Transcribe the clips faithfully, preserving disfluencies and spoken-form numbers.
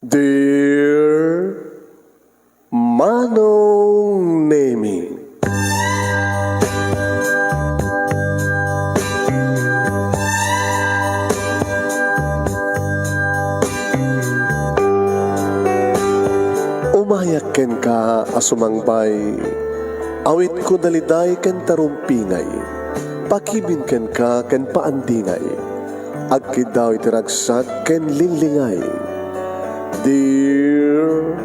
Dear Manong Nemi. Umayak kenka a sumangbay, awitko daliday ken tarumpingay, pakibin kenka ken paandingay. Agkiddaw iti ragsak ken linglingay. Dear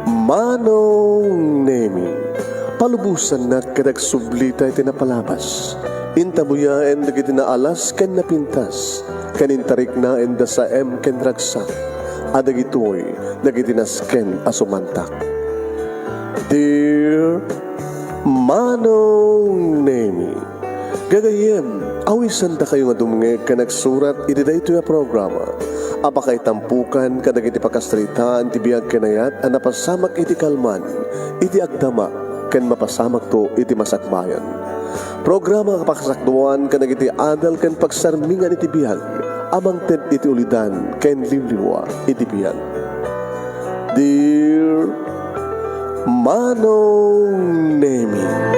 Manong Nemi, palubosannak ket agsublita iti napalabas. Intabuyaen dagiti naalas ken napintas, ken intariknaen da saem ken ragsak, a dagitoy dagiti nasken a sumantak. Dear Manong Nemi, gagayyem, awisandakayo nga dumngeg ken agsurat iti daytoy a programa a pakaitampokan kadagiti pakasaritaan ti biag ken ayat a napasamak iti kalman, iti agdama, ken mapasamakto iti masakbayan. Programa a pakasakduan kadagiti adal ken pagsarmingan iti biag a mangted iti ulidan ken liwliwa iti biag. Dear Manong Nemi.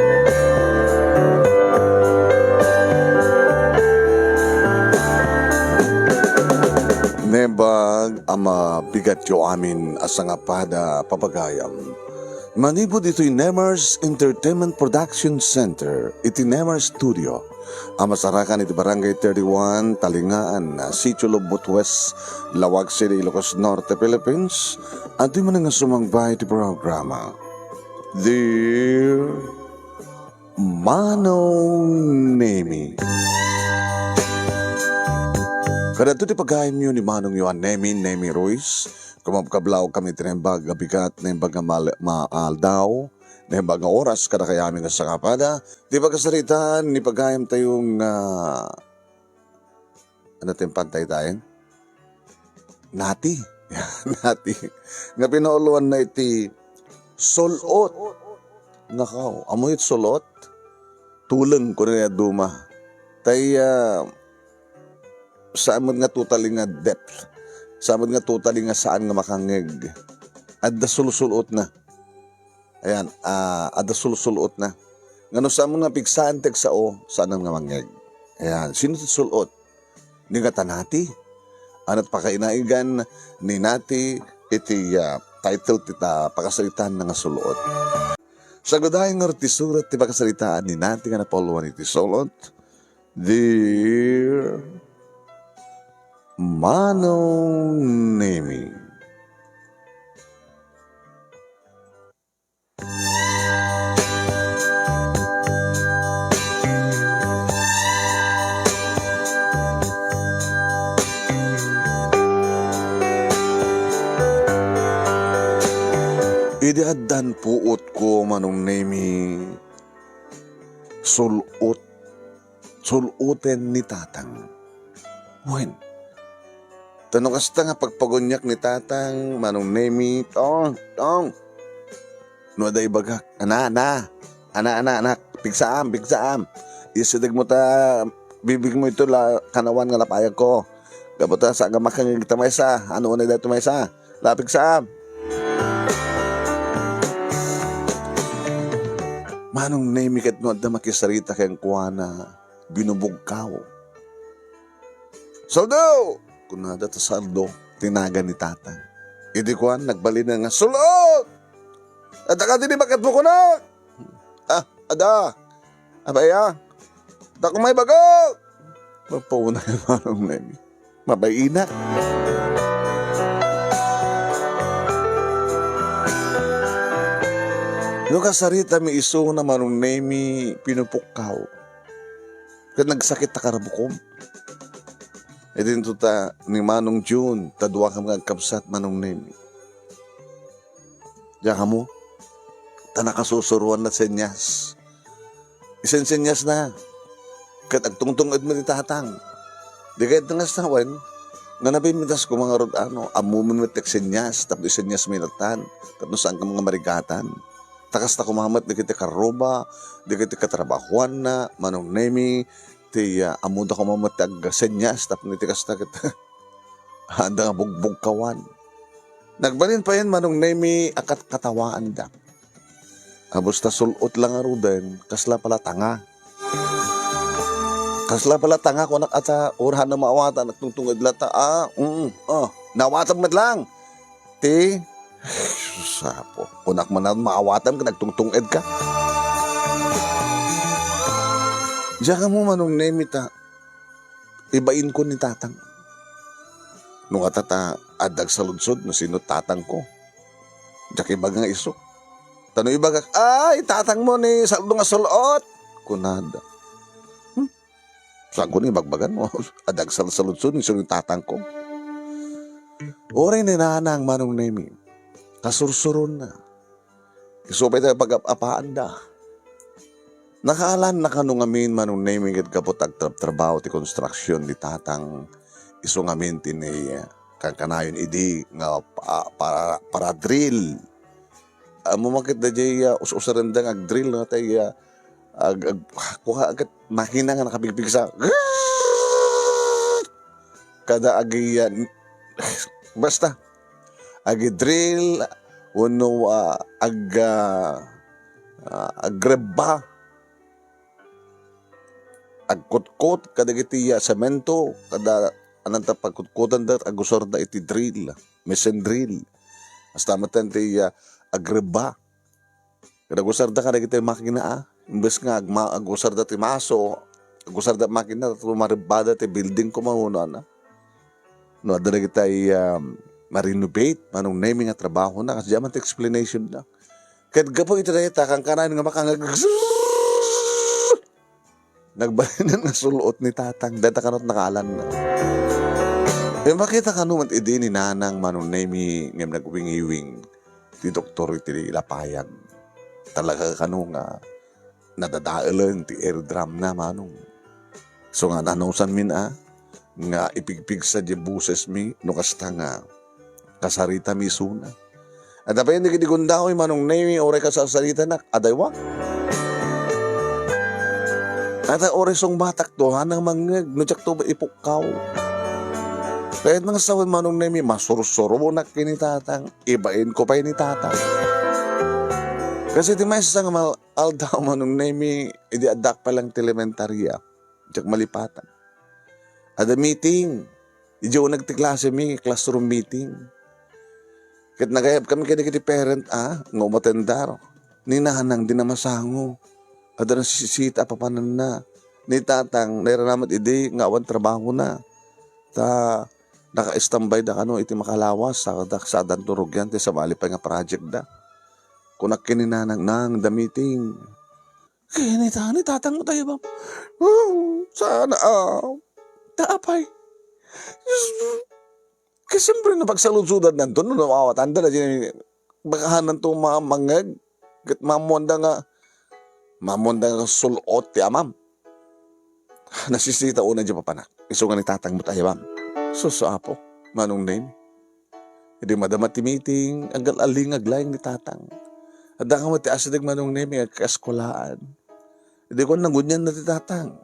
Nembag a mabigatyo amin a sangapada, papagayam. Manipud itoy Nemers Entertainment Production Center iti Nemer Studio a masarakan iti Barangay thirty-one, Talingaan, Sitio Lubot West, Laoag City, Ilocos Norte, Philippines, adtoy manen nga sumangbay iti programa. Dear Manong Nemi. Kadagitoy ti pagayamyo ni Manongyo a Nemi, Nemi Ruiz. Kumabkablaw kami ti naimbag a bigat, naimbag a mal-, maaldaw, naimbag nga oras kadakayo amin a sangapada. Ti pakasaritaan ni pagayamtayo nga, ano ti impantay tayo? Nati. Nati. Nga pinauluanna iti sul-ot. Nakaw, ammo iti sul-ot? Tuleng, kuno ni Aduma. Tay, ah, saan met nga totally nga depth. Saan met nga totally nga saan nga makangngeg. Adda sul-sul-otna. Ayan, ah, adda sul-sul-otna. Nga no saan met nga pigsaan ti agsao, saanen nga mangngeg. Ayan, sino ti sul-ot? Ni ngata Nati? Ania ti pakainaigan ni Nati iti, ah, title ti ta-, pakasaritaan nga sul-ot? Sagludayen ngarud ti surat ti pakasaritaan ni Nati nga napauluan iti sul-ot, Dear Manong Nemi. Idi addan puotko, Manong Nemi, sul-ot, sul-oten ni Tatang. Wen, ta no kasta nga pagpaguniak ni Tatang, Manong Nemi, "Tong, Tong." No adda ibagak, "Ana, ana, ana, ana, anak, pigsaam, pigsaam. Isideg mo ta, bibig mo ito la, kanawan nga lapayag ko. Gapu ta, saan nga makangngeg ta maysa, ano unay dayto maysa? La, pigsaam." Manong Nemi ket no adda makisarita kenkuana, binubugkaw. "Saldo!" kunada ta saldo ti nagan ni Tatang. Idi kuan, nagbalina nga, "Sul-ot! Adda kadi ni baketmo kunak?" "Ah, adda. Abaya, adda koma ibagak." Mapauna ni Manong Nemi. Mabayina. No kasaritami isuna, Manong Nemi, pinupukkaw. Ket nagsakit ta karabukom. Idinto ta ni Manong June, ta dua kami nga agkabsat, Manong Nemi. Diak ammo, ta nakasusuroanna senyas. Isensenyasna, ket agtungtunged met ni Tatang. Di kayat nga sawen, nga nabinmitas koma ngarud, ano, ammomi met ti agsenyas, tapno isenyasmi latta, tapno saankami nga marigatan. Ta kasta koma met dagiti karruba, dagiti katrabahoanna, Manong Nemi, ti, ah, ammoda koma met ti agsenyas tapno iti kasta ket adda nga bugbugkawan. Nagbalin payen, Manong Nemi, a katkatawaanda. Abus ta sul-ot la ngaruden, kasla pala tanga. Kasla pala tanga, kunak a ta, ura no maawatan, nagtungtunged la ta, ah, mm, oh, naawatan met lang. Ti, sus, apo, kunak man a maawatam ket nagtungtunged ka. Diak ammo, Manong Nemi, ta ibainko ni tatang. No ngata ta adda agsaludsod no sino tatangko. Diak ibaga nga isu. Ta no ibagak, "Ay, tatangmo ni Saldo nga sul-ot," kunada. Hmm? Saanko ni ibagbagan no adda agsalsaludsod no sino tatangko. Uray ni nanang, Manong Nemi, kasursuronna. Isu pay ta pagap-apaanda. Nakaalanna kano ngamin, Manong Nemi, ket gapu ta agtrabtrabaho ti construction ni tatang, isu ngamin ti ni-, kankanayon idi nga pa-, para, para drill. Ammom a ket daydiay, ah, us-usarenda nga agdrill, no, tay, ah, ag-, ag-, kua ket makina nga nakapigpigsa. Kada agi-, ah, basta, agidrill, wenno, ah, ag-, ah, ah, agrebba, agkutkot kadagiti, ah, semento, kada ananta pagkutkotanda, agusarda iti drill, machine drill. Hasta met ti, ah, agrebba. Kada agusarda kadagiti makina, ah. Imbes nga agma-, agusarda ti maso, agusarda makina, tapno marebbada ti building koma wenno, ana. No adda dagiti, um, ma-renovate, Manong Nemi, nga trabahona, kas diay man ti explanation na. Ket gapu iti dayta, kankanayon nga makangag-, Nagbalinan nga sul-ot ni tatang, dayta kano ti nakaalanna. Imbagak ita kano met idi ni nanang, Manong Nemi, ngem nagwingiwing ti doktor iti lapayan. Talaga kano nga nadadaelen ti eardrum na, Manong. So nga nanusanmin a, nga ipigpigsa diay bosesmi no kasta nga kasaritami isuna. Adda pay dagiti gundaway, Manong Nemi, uray kasarsaritanak, adaywa. Ata uray sungbatakto, hanang mangngeg, no diakto ipukkaw. Kayat nga sawen, Manong Nemi, masursuronak ken ni tatang, ibainko pay ni tatang. Kasi ti maysa nga mal-, aldaw, Manong Nemi, idi addak pa lang ti elementarya, diak malipatan. Adda meeting. Idiay uneg ti klasemi, classroom meeting. Ket nagayabkami kadagiti parent a nga umatendar. Ni nanang dina masango. Adda nasisita a papananna. Ni tatang, nairana met idi nga awan trabahona. Ta naka-standby da kano iti makalawas, sa, sadanto rugian ti sabali pay nga project da. Kunak ken ni nanang, "Nang, adda meeting." Kinita ni tatang met a yabam. Oh, sana, ah. Ta apay. Diyos ko. Kay siyempre, napagsaludsodandanto no nawawatanda na diay bakahananto ma-, mangngeg. Ket maammoanda nga, maammoanda nga sul-ot ti amam. Nasisita unay diay papanak. Isu nga ni tatang met a yabam. Sus, Apo, Manong Nemi. Idi madama ti meeting, aggal-alingag laeng ni tatang. Adda nga met ti asideg, Manong Nemi, agkaeskuelaan. Idi kuan, ngunyan na ti tatang.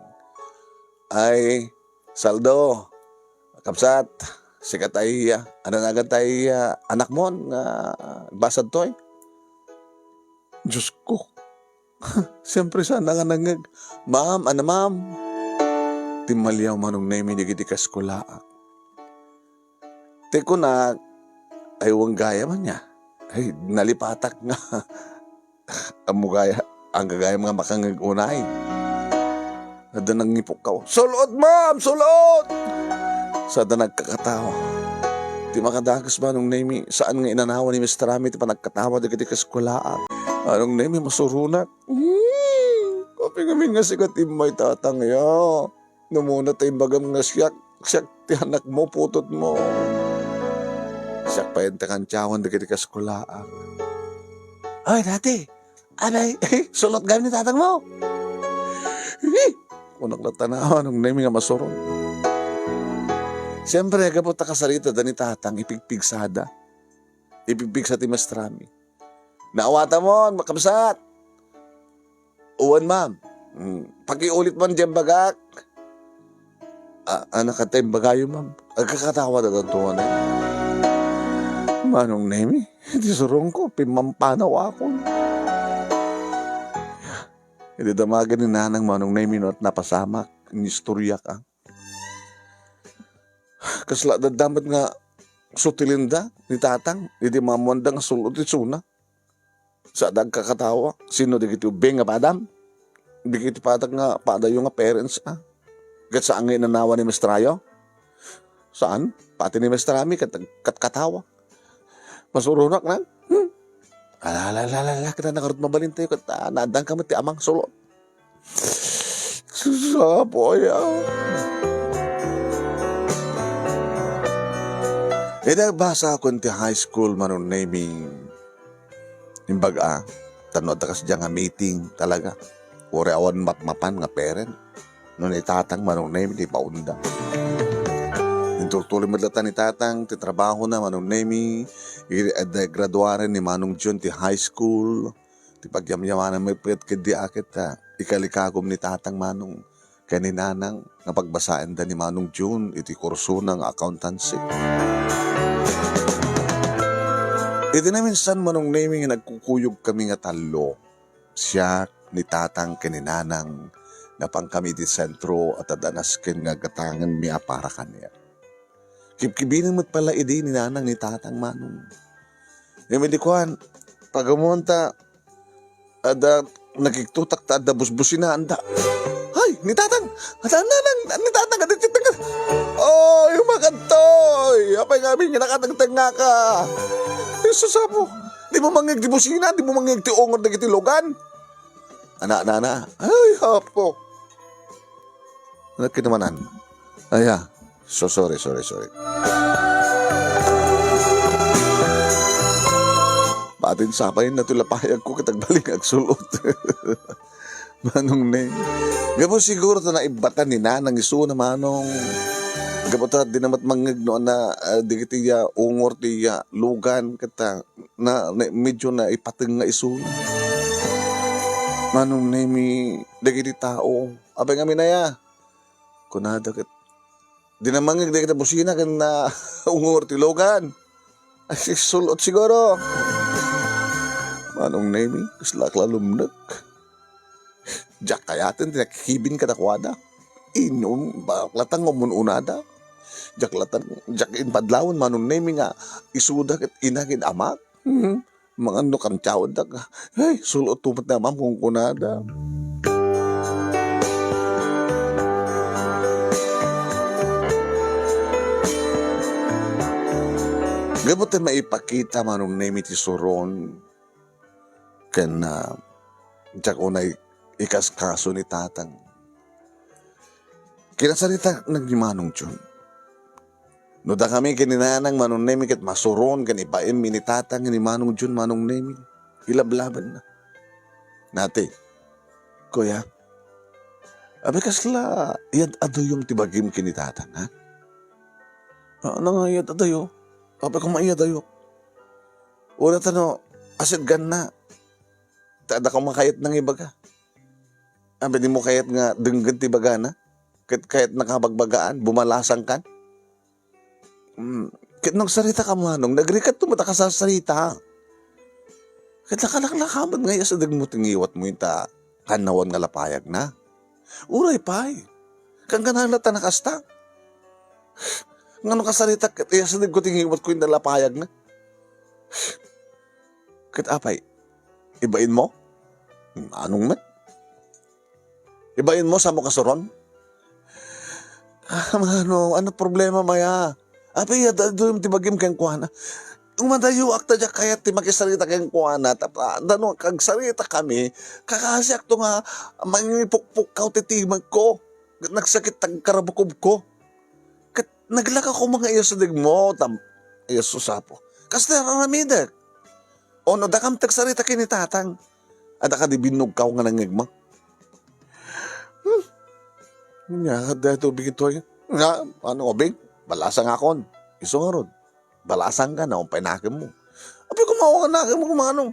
Ay, Saldo, kabsat, sika tay, ah, ano nagan tay, ah, anakmon nga basad toy? Diyos ko. Siyempre, sana nga nangngeg, "Ma'am, ano, ma'am?" Timmaliaw, Manong Nemi, dagiti kaeskuelaak. Ti kunak, ay, wen gayam ania. Ay, nalipatak nga. Ammo gayam, angga gayam nga makangngeg unay. Adda nangipukkaw, "Sul-ot, ma'am! Sul-ot!" Sada nagkakatawa. Ti makadakes, Manong Nemi, saan nga inanawan ni Mister Ami ti panagkatawa dagiti kaeskuelaak. Manong Nemi, masuronak. Hmm, apay ngamin nga sika ti immay, tatang, ya. No umuna ta imbagam nga siak, siak ti anakmo, putotmo. Siak pay ti kantiawan dagiti kaeskuelaak. Ay, dati, Abay, sul-ot gayam ni tatangmo. Hi! Kunak latta, Manong Nemi, nga masuron. Siyempre, gapu ta kasaritada ni tatang, ipigpigsada. Ipigpigsa ti maestrami. "Naawatamon, makabsat?" "Wen, ma'am." "Hmm, pakiulit man diay imbagak." "A-, ano kadi ti imbagayo, ma'am?" Agkakatawa da tanto, ano? Manong Nemi, ti surongko, pimmampanaw akon. Idi damagen ni Nanang Manong Nemi no napasamak, inistoryak, ah. Kasla daddamet nga sutilenda ni Tatang, idi maammoanda nga sul-ot isuna. Sa dagkakatawa, sino dagiti ubbing nga padam? Dagiti padak nga padayo nga parents, ah. Ket saan nga inanawa ni maestrayo? Saan? Pati ni maestrami ket, ket katawa. Masuronak na. Hmm. Ala, ala, ala, ala, ala, kita na karut mabalintayo ket, ah, naaddaan ka met ti amang sul-ot. Sus, apo, aya. Ida basa ko ti high school, Manong Nemi. Imbag a, ta no adda kasdiay nga meeting talaga, uray awan mapmapan nga parent. No ni Tatang Manong Nemi ti ibaonda. Inturtuloy met latta ni Tatang ti trabahona, Manong Nemi, idi adda graduaren ni Manong John ti high school. Ti pagyamyamanan met ketdi a ket, ah, ikalikagum ni Tatang Manong ken ni Nanang nga pagbasaenda ni Manong June iti kursona nga accountancy. Iti naminsan, Manong Nemi, nga nagkukuyogkami nga tallo, siak, ni Tatang ken ni Nanang, napankami iti sentro a ta adda nasken nga gatangenmi a para kaniak. Kibkibinen met pala idi ni Nanang ni Tatang Manong. Ngem idi kuan, pag-ammoanta, adda nakigtutak ta adda busbusinaanda. Hay, ni Tatang! Adda Nanang, ni Tatang, adda ti tengnga. Oy, umakadtoy! Apay nga amin nga nakatengtengngaka? Jesus apo, dimo mangngeg ti busina, dimo mangngeg ti ungor dagiti lugan? Ana, ana, ana. Ay, apo. Ano kinamanan? Aya. So, sorry, sorry, sorry. Batin sapay na ti lapayag ko ket agbalin nga agsul-ot. Manong Neng. Gapu siguro ta naibbatan ni Nanang isuna, Manong. Gapu ta di na met mangngeg no ana, ah, dagiti, ah, ungor ti, ah, lugan ket, ah, na, na, medyo naipatengnga isuna. Manong Nemi, dagiti tao, apay ngamin aya? Kunada ket, di na mangngeg dagiti busina ken na ungor ti lugan. Ay, sul-ot siguro. Manong Nemi, kasla ak la lumnek. Diak kayaten ti nakikibin kadakuada. Inum, balak latta nga umun-unada. Diak latta, diak impadlawen, Manong Nemi, nga isuda ket ina ken amak. Hmm. Mangan no kantiawendak. Ay, sul-ot met ni amam kunkunada. Gapu ti maipakita, Manong Nemi, ti suron ken, ah, diak unay ikaskaso ni Tatang. Kinasaritanak ni Manong John. No dakami ken ni Nanang, Manong Nemi, ket masuron ken ibainmi ni Tatang ni Manong John, Manong Nemi, ilablabenna. Nati, Kuya, apay kasla iyad-aduyom ti bagim ken ni Tatang, ha? Ano nga iyad-adayo? Apay koma iyad-ayo? Wala ta no, asidganna. Ta adda koma kayat nang ibaga. Apay dimo kayat nga denggen ti bagana? Ket kayat nakabagbagaan, bumalasangkan? Hmm, ket no agsaritak, Manong, nagrikatto met a kasasarita. Ket nakalaklaka met nga iyasidegmo ti ngiwatmo inta kannawan nga lapayagna. Uray pay. Kangganana ta nakasta. Ngano kasaritak ket iyasidegko ti ngiwatko inta lapayagna? Ket apay, ibainmo? Manong met? Ibainmo, saanmo kasuron? Ah, Manong, ano problema, maya? Apay, iyad-aduyom ti bagim kenkuana. Umadayoak ta diak kayat ti makisarita kenkuana. Tapno, agsaritakami, kakasiakto nga mangipukpukkaw ti timekko. Nagsakit ti agkarabukobko. Ket naglaka koma nga iyasidegmo, tam-, ay, sus, apo. Kasta aramidek. O no dakam ti agsarita ken ni Tatang, adda kadi binnugkaw nga nangngegmo? Hmm. Ania, adda ti ubing itoy. Nga, ano, ubing? Balasangakon. Isu ngarud. Balasangka, naupay nakemmo. Apay koma awan nakemmo, Manong.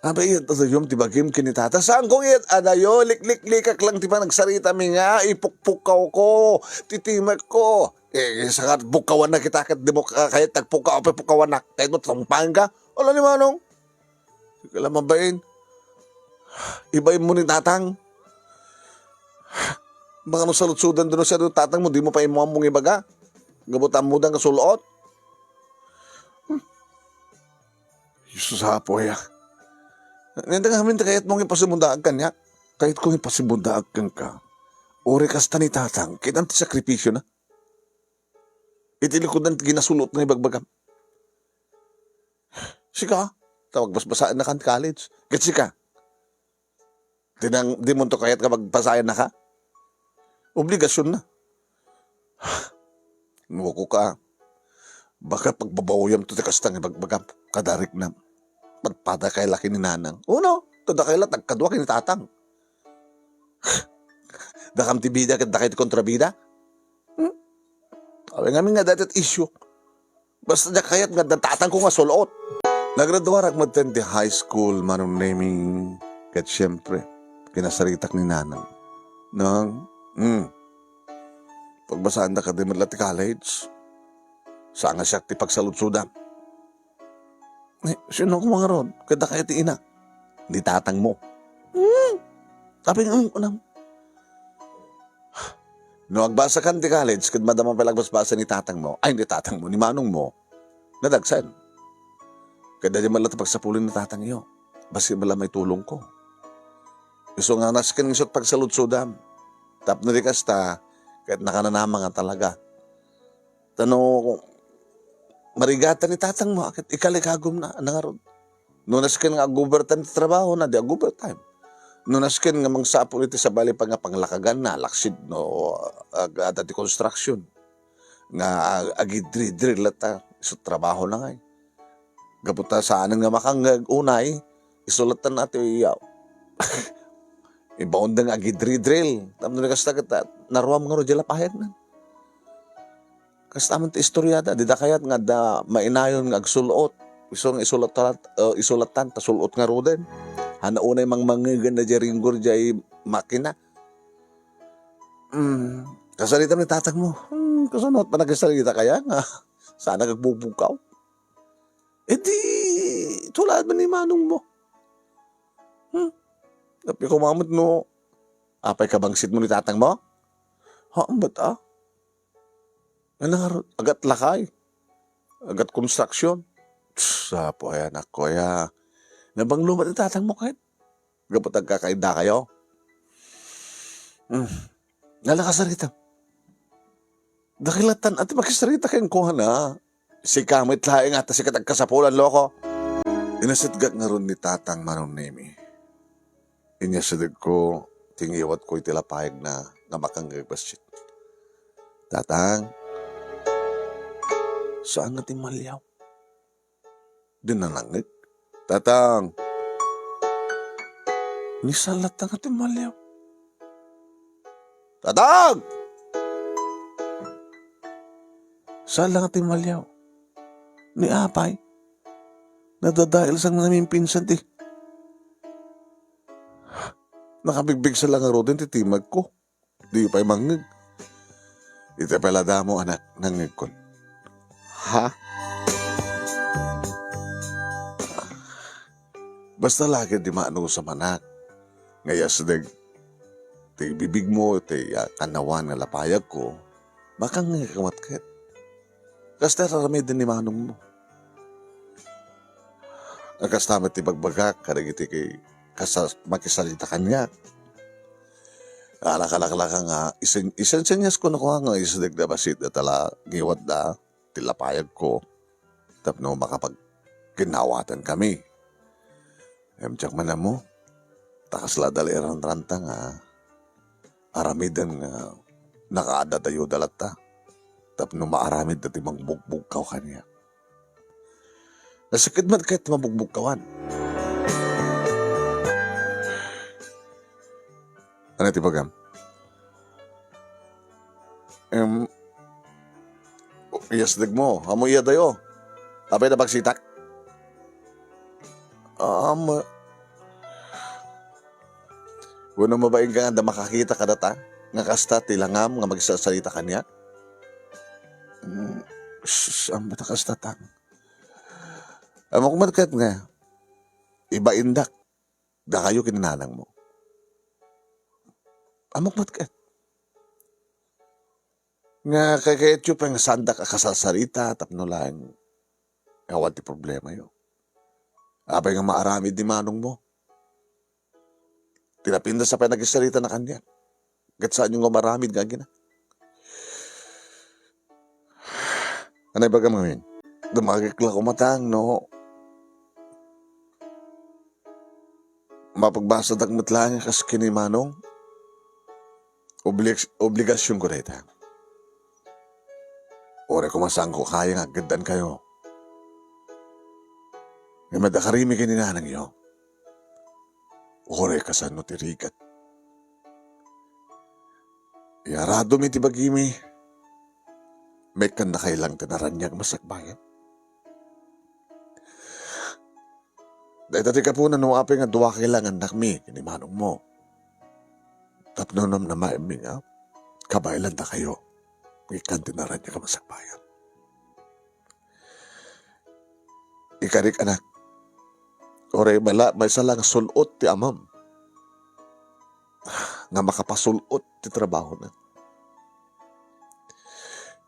Apay, iyad-aduyom ti bagim ken ni Tata. Saanko nga iyad-adayo, likliklikak lang ti panagsaritami nga ipukpukkawko ti timekko. Eh, saka pukkawannak ita, ket dimo ka-, kayat agpukkaw, apay pukkawannak? Kayatmo tumpangenka? Ala ni Manong. Sige la, mabain. Ibain mo ni Tatang. Baka no saludsodan dun siya, dun Tatang mo, dimo pay ammoammong ibaga. Gapu ta ammoda nga sul-ot. Hmm. Jesus, apo, ya. Nanda nga amin, kayat mong ipasimudaag kaniak. Kayat kong ipasimudaag kenka. Uri kasta ni Tatang, ket ania ti sakripisiona? Iti likudan ti ginasul-ot nga ibagbagam. Sika, ta magbasbasaennakan college. Ket sika, di nang, dimonto kayat nga magbasaennaka? Obligasionna. Nuko ka, baka pagbabaoyam to ti kasta nga ibagbagam, kada riknam. Padpadakay la ken ni Nanang. Uno, kadakay la, tagkadua ken ni Tatang. Dakam ti bida ket dakay ti kontrabida? Hmm? Awan ngamin nga dayta ti issue. Basta diak kayat nga adda Tatangko nga sul-ot. Nagraduarak metten ti high school, Manong Nemy. Ket siempre, kinasaritak ni Nanang. Nang, hmm, pagbasaanda kadi met la ti college. Saan nga siak ti pagsaludsodam? Eh, sino koma ngarud? Kadakay ti ina. Ni Tatangmo. Hmm. Apay nga, um, kunam. No agbasakan ti college, ket madama pay la agbasbasa ni Tatangmo. Ay, ni Tatangmo, ni Manongmo. Nadagsen. Ket daydi met la ti pagsapulen ni Tatangyo. Bassit met la maitulongko. Isu nga nasken nga isu ti pagsaludsodam. Tapno di kasta, ket nakananama nga talaga. Ta no marigatan ni Tatangmo, ket ikalikagumna, ania ngarud? No nasken nga ag-overtime ti trabahona, di ag-overtime. No nasken nga mangsapul iti sabali pay nga panglakaganna, laksid no ag-, adda ti construction, nga ag-, agidridril latta, isu trabahona ngay. Gapu ta saanen nga makangngeg unay, isu latta ti, ah, ibaonda nga agidridril. Tapno di kasta ket, ah, naruam ngarud diay lapayagna. Kasta man ti istoriada, dida kayat nga adda mainayon nga agsul-ot. Isu nga isulatan, eh, isulatan, ta sul-ot ngaruden. Haan unay mangmangngeganda diay ringgor diay makina. Hmm, kasaritam ni Tatangmo. Hmm, kasano, panagsaritaka nga saanak agbubugkaw? Eh di, tulad man ni Manongmo. Hmm, apay koma met no, apay kabangsitmo ni Tatangmo? Haan met, ah. Ania ngarud, agat lakay, agat construction. Tss, apo aya, anakko aya. Nabanglo met ni Tatangmo ket gapu ta agkakaiddakayo. Hmm. Ala kasarita. Dakkel latta ti makisarita kenkuana. Sika met laeng a ta sika ti agkasapulan, loko. Inasitgak ngarud ni Tatang, Manong Nemy. Inyasidegko ti ngiwatko iti lapayagna nga makangngeg bassit. Tatang, saan nga timmaliaw? Dinna nangngeg. Tatang! Ni saan latta nga timmaliaw? Tatang! Saan la nga timmaliaw? Ni apay? Nadadael sang namimpinsan ti nakabigbigsa la ngaruden ti timagko. Di pay mangngeg. Iti pay la damo, anak, nangngegkon. Ha? Basta la ket di maanusam, anak, nga iyasdeg ti bibigmo ti, ah, kannawan nga lapayagko, makangngegka met ket. Kasta aramiden ni manongmo. Kasta met ti bagbagak kadagiti ki-, kasa-, makisarita kaniak. Ala, kalaklaka nga isen-, isensenyas ko no kua nga isdegda bassit dayta la ngiwatda ti lapayagko tapno makapagginnawatanmi. Ngem diak man ammo, ta kasla adda la iranranta nga aramiden nga nakaadda dayoda latta tapno maaramidda ti mangbugbugkaw kaniak. Nasakit met ket ti mabugbugkawan. Ania ti bagam? Em, iyasdegmo, ammo iyadayo. Apay nabaksitak? Ammo. Wenno mabainka nga adda makakita kadata nga kasta ti langam nga magsasarita kaniak? Mm, sus, ammom ta kasta, Tang. Ammok met ket nga, ibaindak dakayo ken ni nanangmo. Ammok met ket nga kayatyo pay nga saandak a kasarsarita tapno laeng awan ti problemayo. Apay nga maaramid ni manongmo? Ti napintas a pay nagsarita na kaniak. Ket saanyo nga maaramid nga agina. Ania ibagam ngamin? Dumagik la koma, Tang, no mapagbasadak met laeng kas ken ni Manong. Oblig-, obligasionko dayta. Uray koma saanko kaya nga aggaddankayo. Ngem adda karimi ken ni nanangyo. Uray kasano ti rigat. Iyaradomi ti bagimi. Maikkan dakayo lang ti naraniag masakbayan. Dayta ti gapuna no apay nga duakay lang annakmi ken ni manongmo. Tapno namnamaenmi nga kabaelandakayo. Maikkan ti naraniag a masakbayan. Ikarik, anak. Uray bala, maysa lang sul-ot ti amam nga makapasul-ot ti trabahona.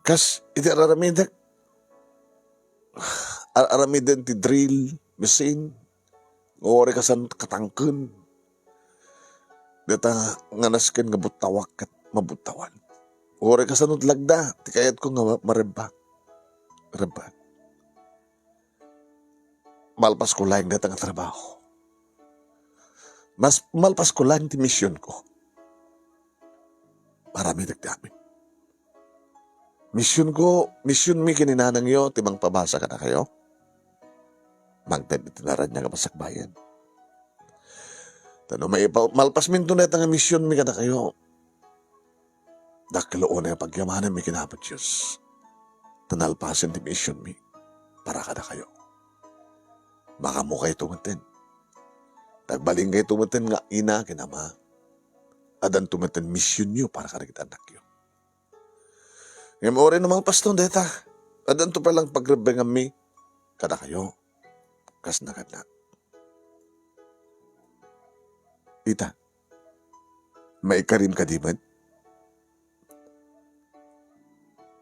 Kas iti ar-aramidek, ar-aramiden ti drill machine, uray kasano katangken. Dayta nga nasken nga buttawak ket mabuttawan. Uray kasano ti lagda, ti kayatko nga ma-, marebba. Rebba. Malpasko laeng dayta nga trabaho. Mas, malpasko laeng ti misionko. Aramidek ti amin. Misionko, misionmi ken ni nanangyo ti mangpabasa kadakayo. Mangted iti naraniag a masakbayan. Ta no maipa-, malpasminto dayta nga misionmi kadakayo, dakkel unay a pagyamanenmi ken Apo Dios. Ta nalpasen ti misionmi para kadakayo. Makammokayto metten. Agbalinkayo metten nga ina ken ama. Addanto metten misionyo para kadagiti annakyo. Ngem uray no mangpaston dayta, addanto pay lang pagrebbenganmi kadakayo. Kas naganna. Ita, maikarim kadi met?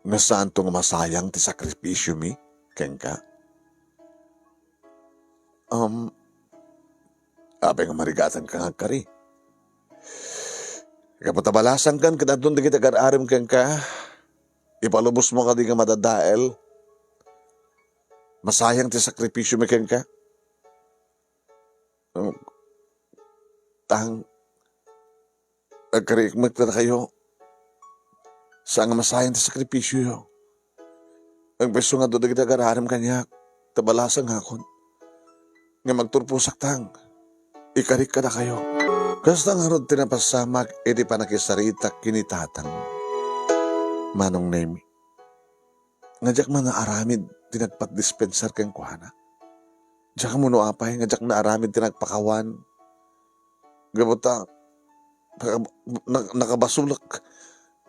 Nga saanto nga masayang ti sakripisiomi kenka? Um, apay nga marigatanka nga agkari? Gapu ta balasangkan ket adton dagiti agar-arem kenka, ipalubosmo kadi nga madadael? Masayang ti sakripisiomi kenka? Um, Tang, agkariek met kadakayo. Saan nga masayang ti sakripisioyo. Agpayso nga adda dagiti agar-arem kaniak, ta balasangakon. Ngem agturposak, Tang. Ikariek kadakayo. Kasta ngarud ti napasamak iti pannakisaritak ken ni Tatang, Manong Nemi. Nga diak man naaramid ti nagpadispensar kenkuana. Diak ammo no apay nga diak naaramid ti nagpakawan. Gapu ta, naka-, na-, nakabasolek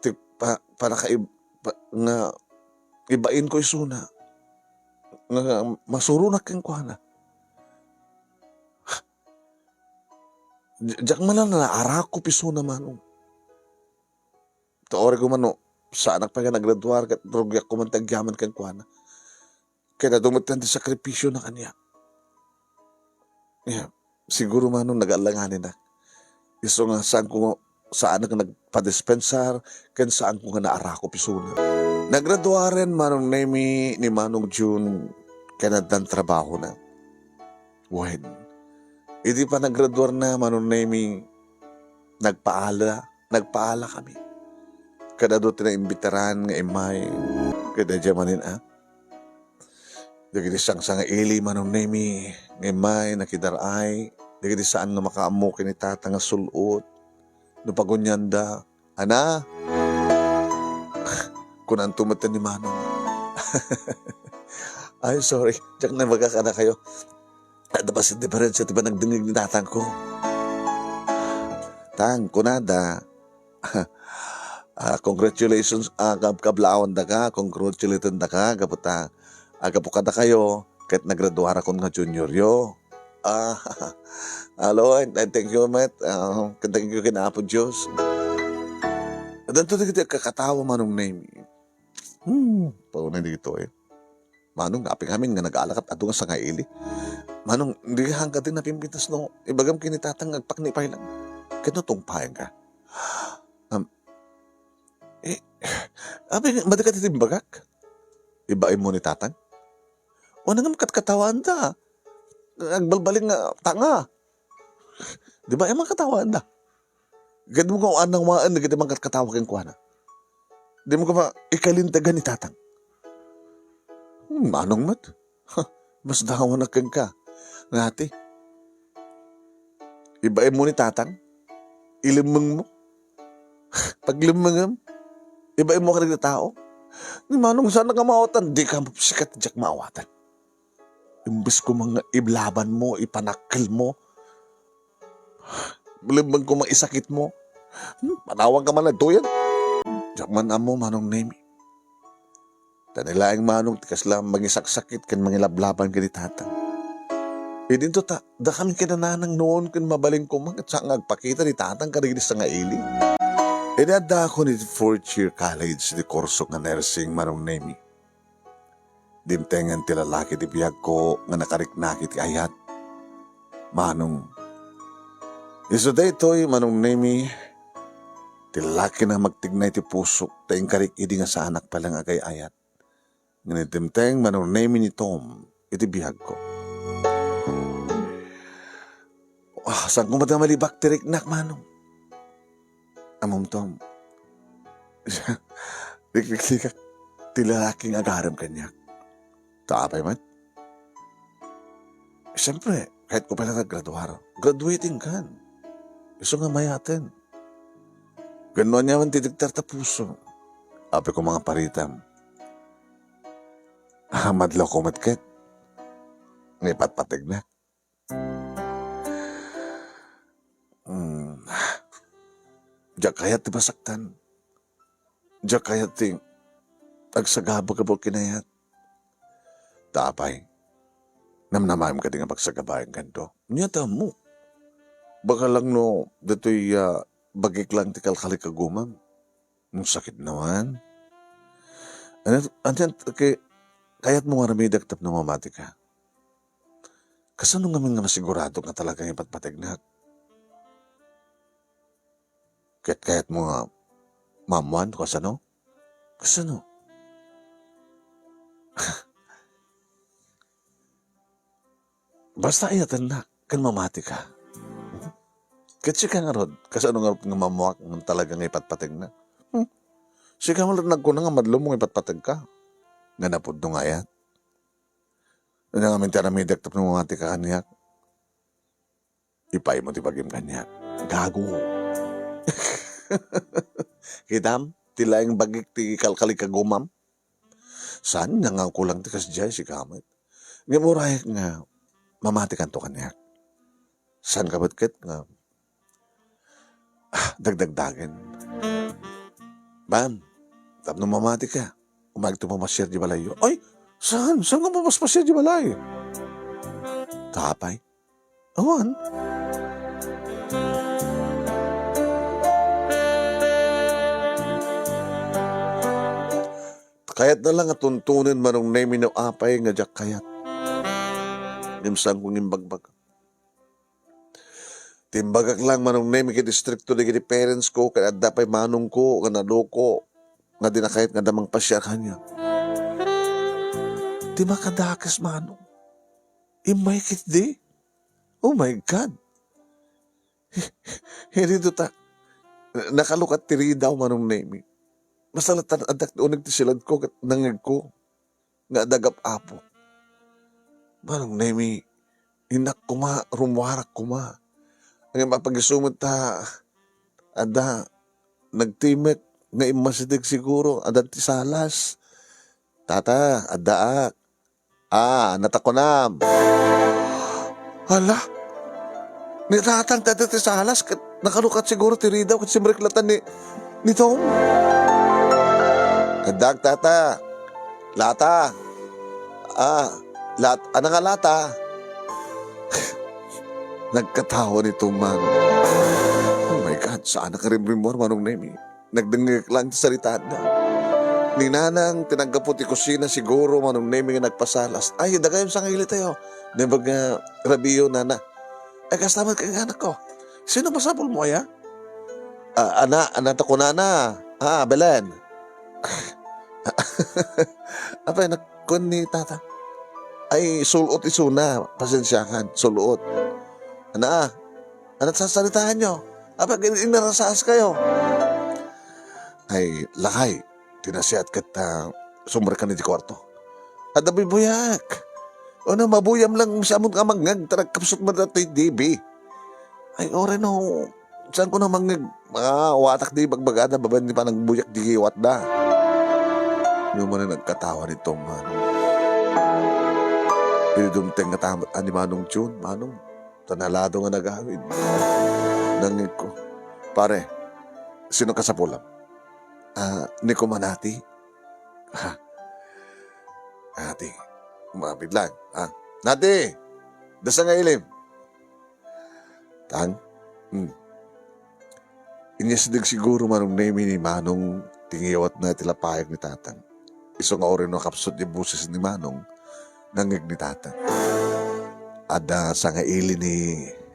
ti pa-, panakaib-, pa-, nga ibainko isuna. Nga masuronak kenkuana. Di-, diak man la naarakop isuna, Manong. Ta uray koma no saanak pay nga naggraduar ket rugiak koma ti agyaman kenkuana. Ket adu met ti sakrifisiona kaniak. Ya, siguro, Manong, nagaalanganinak. Isu nga saanko nga, saanak nga nagpadispensar, ken saanko nga naarakop isuna. Nagraduaren Manong Nemi ni Manong June ken addan trabahona. Wen, idi panagraduarna Manong Nemi, nagpaala, nagpaalakami. Ket adu ti naimbitaran nga immay ket adda manen a. Dagiti sangsangaili Manong Nemi nga immay nakidar-ay, dagiti saan nga makaammo ken ni Tata nga sul-ot. No pagunianda, "Ana?" Kunanto met ni Manong. Ay, sorry. Diak naibaga kadakayo. Adda paset diperensia ti panagdengngeg ni tatangko. Tang, kunada, Ah, congratulations, ah, kab-, kablaawandaka, congratulateandaka, gapu ta, ah, gapu kadakayo, ket nagraduarakon nga junioryo. Ah, hello, and, and thank you, met. Ah, ket thank you ken Apo Dios. Addanto dagiti agkakatawa, Manong Nemi. Hmm, paunay ditoy. Manong, apay ngamin nga nag-ala ket adu nga sangaili. Manong, di ka hanggaden napimpintas no ibagam ken ni Tatang nga agpakni pay lang. Ket no tungpaenka. Am, eh, apay nga, madi ka ti timbagak? Ibaim mo ni Tatang? Wen ngem katkatawaanda. Agbalbaliw nga tanga. Di ba, eh, makatawaanda? Ket mo nga anawaen dagiti mangkatkatawa kenkuana. Di mo koma ikalintegan ni Tatang. Hmm, Manong met. Ha, mas dawanak kenka. Ngati. Ibaim mo ni Tatang. Ilemmeng mo. Paglemmengem. Ibaim mo kadagiti tao. Ni Manong, saan nga maawatan? Di ka sikat diak maawatan. Imbes koma nga iblaban mo, ipanakkel mo, lemmeng koma isakit mo. Hmm, panawanka man daytoyen. Diak man ammo, Manong Nemi. Ta ni laeng Manong ti kasla mangisaksakit ken mangilablaban ken ni Tatang. Idinto ta, dakami ken ni Nanang nuon ken mabalin koma ket saan nga agpakita ni Tatang kadagiti sangaili. Idi addaakon iti fourth year college iti kurso nga nursing, Manong Nemi. Dimtengen ti lalaki ti biagko nga nakariknaki ti ayat. Manong, isu daytoy, Manong Nemi, ti lalaki nga magtignay ti pusok ta inkarik idi nga saanak pay lang agay-ayat. Ngem dimteng, Manong Nemi, ni Tom iti biagko. Ah, saan koma ti malibak ti riknak, Manong? Ammom, Tom. Rikrikrikak ti lalaki nga agarem kaniak. Ta apay met? Siyempre, kayatko pay la nga aggraduar. Graduating kan. Isu nga mayaten. Ken no aniaman ti diktar ta puso. Apay koma nga paritam. Ah, madlawko met ket. Nga ipatpategnak. Hmm. Diak kayat ti masaktan. Diak kayat ti agsagaba gapu ken ayat. Ta apay, namnamaem kadi nga pagsagabaen kanto? Ania ti ammok? Baka lang no ditoy, ah, bagik lang ti kalkalikagumam. Sakit naman. Ania, ania, kay, kayatmo nga aramidek tapno mamatika? Kasano ngamin nga masigurado nga talaga nga ipatpategnak? Ket kayatmo nga maammoan no kasano? Kasano? Basta ayatennak ken mamatika. Ket sika ngarud, kasano ngarud nga maammoak nga talaga nga ipatpategnak? Hmm? Sika man nagkuna nga madlum nga ipatpategka. Nga napudno nga ayat. Ania ngamin ti aramidek tapno mamatika kaniak? Ipaaymo ti bagim kaniak. Gago. Kitam, ti laeng bagik ti kalkalikagumam. Saan nga nga kulang ti kasdiay, sika met. Ngem urayek nga mamatikanto kaniak. Saan ka met ket nga, ah, dagdagdagen. Bam, tapno mamatika, umayegto mamasiar di balayyo. Ay, saan? Saan nga mamaspasiar di balay? Ta apay. Awan. Kayatna lang a tuntunen, Manong Nemi, no apay nga diak kayat. Ngem saanko nga imbagbaga. Ti imbagak lang, Manong Nemi, ket istrikto dagiti parents ko, ket adda pay manongko nga naloko nga di na kayat nga adda mangpasiar kaniak. Ti makadakes, Manong. Immay ketdi. Oh my God. Dito ta, nakalukat ti ridaw, Manong Nemi. Basta latta addak ti uneg ti siladko ket nangngegko nga adda gap-apo. Manong Nemi, innak koma, rummuarak koma. Ngem apag-isu met ta adda nagtimek nga immasideg siguro, adda ti salas. Tata, addaak. Ah, natakunam. Hala, ni Tatang ti adda ti salas ket nakalukat siguro ti ridaw ket simrekletan ni ni Tom? Addak, tata. Lata. Ah, lat-, ano nga lata? Nagkatawa ni Tom, Manong. Oh my God, saan ka rin rimor, Manong Nemi? Nagdengngek lang ti saritaanda. Ni Nanang, tinaggapo ti kusina siguro, Manong Nemi nga nagpasalas. Ay, dagayon sangili tayo. Nembag nga rabiyo, nana. Ay, kasta man kay anak ko. Sino masapul mo, aya? Ah, ana, ana ta kunana. Ah, Belen. Apay, nagkun ni tata. Ay, sul-ot isuna. Pasensiakan, sul-ot. Ana, ah. Ano sasaritahan nyo? Apay, in-, inarasaas kayo. Ay, lakay. Tinasiat ket, ah, sumrekkan iti kuarto. Adda buy-buyak. Ano, mabuyam lang siya mo nga mangngeg, ta nagkapsut man dati D B. Ay, ore no, saan ko na mangngeg? Mga watak di bagbagada, babaen di panagbuyak di kiwat da. Yung mga nagkatawa ni Tom, Manong. Ini dumteng nga tamat, ani Manong Jun, Manong. Tanalado nga nagawid. Nangngeg ko, "Pare, sino kasapulam?" "Ah, ni Kumanati." Ha? Ati, kumapit lang. Ah, Nati! Dasa nga ilim! Tang? Hmm. Inyasdeg siguro Manong Nemi ni Manong ti ngiwatna iti lapayag ni Tatang. Isu nga uray no kapsut ti boses ni Manong, nangngeg ni Tatang. Adda sangaili ni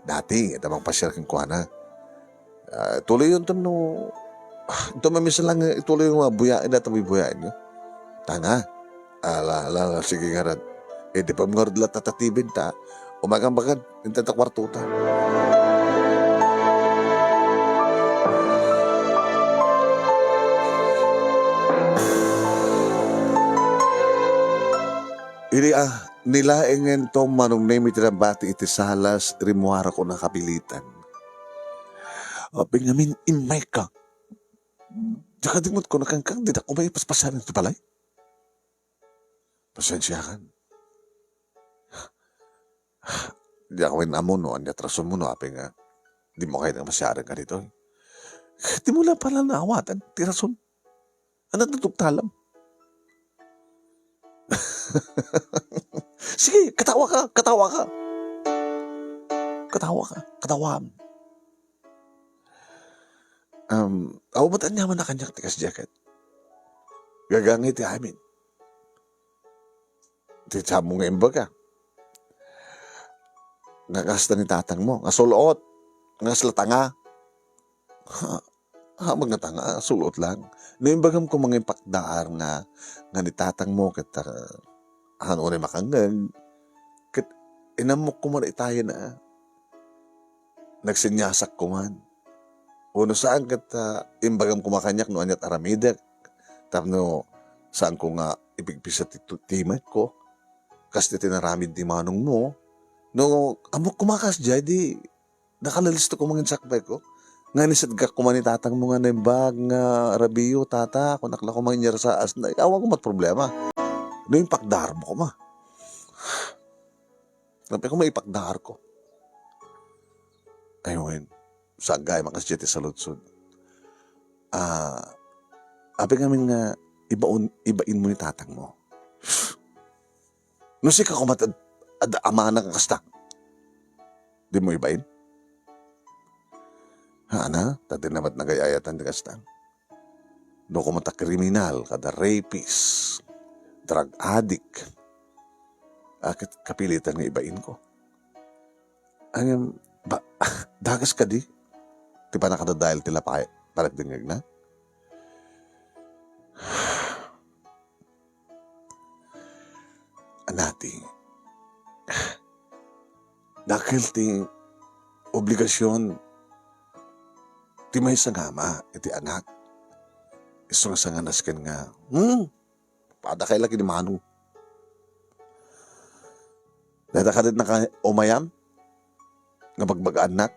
Nati, adda mangpasiar kenkuana. Ah, tuloyonto no, ah, ito mamisan lang, ituloy nga buyaen, data buy-buyaen, no? Tanga. Ala, ala, ala, sige ngarud. Eh, di pa ngarud la tatatibid ta. Umagang bagad, inta ta kwarto ta. Idi, ah, nilaengen to Manong Nemi ti nabati iti salas, rimmuarako nakapilitan. Apay ngamin, immay ka. Diak met kunana kenka, diak met paspasiaren ti balay. Pasensiakan. Diak met ammo no ania ti rason mo no apay nga dimo kayat nga pasiaren ka ditoy. Dimo la pala naawatan ti rason. Ania ti tuktalam? Sige, katawa ka, katawa ka. Katawa ka, katawam. Um, aw, ba't aniaman a kaniak ti kasdiay ket? Gagangay ti amin. Ti samo nga imbaga. Nga kasta ni tatang mo, nga sul-ot, nga kasla tanga. Ha, ha, nga tanga, sul-ot lang. No imbagam ko mangin pakdaar nga, nga ni tatang mo, ket, ah, han unay makangngeg, ket inammok ko man itayen, ah. Nagsinyasak ko man. Wenno saan ket, ah, imbagam koma kaniak no aniat aramidek, tapno saanko nga ipigpisa ti tu-, timekko. Kas ti tinaramid ni manong mo. No, ammok koma kasdiay, di nakalalisto ko mangin sakbay ko. Nga ni sadgak koma ni tatang mo nga naimbag nga rabiyo, tata, kunak la koma inyarsaas na, awan ko met problema. No, impakdar mo koma. Sabi ko, maipakdar ko. Ay, wen, sagay, makasdiay ti saludsod. Ah, apay ngamin nga ibaon, ibain mo ni tatang mo. No, sika koma ad-, ad-, amana nga kasta. Di mo ibain? Hana, ta di na met nagay-ayatan ti kasta. No, koma ta kriminal, kada rapist, drug addict, a, ket kapilitan nga ibain ko. Ngem, ba, dakes kadi ti pannakadadael ti lapay, panagdengngegna? Anati, dakkel ti obligasion ti maysa nga ama iti anak. Isu nga sanganas ken nga, hmm, padakay la ken ni manong. Dayta kadit naka-, umayam nga bagbagaannak?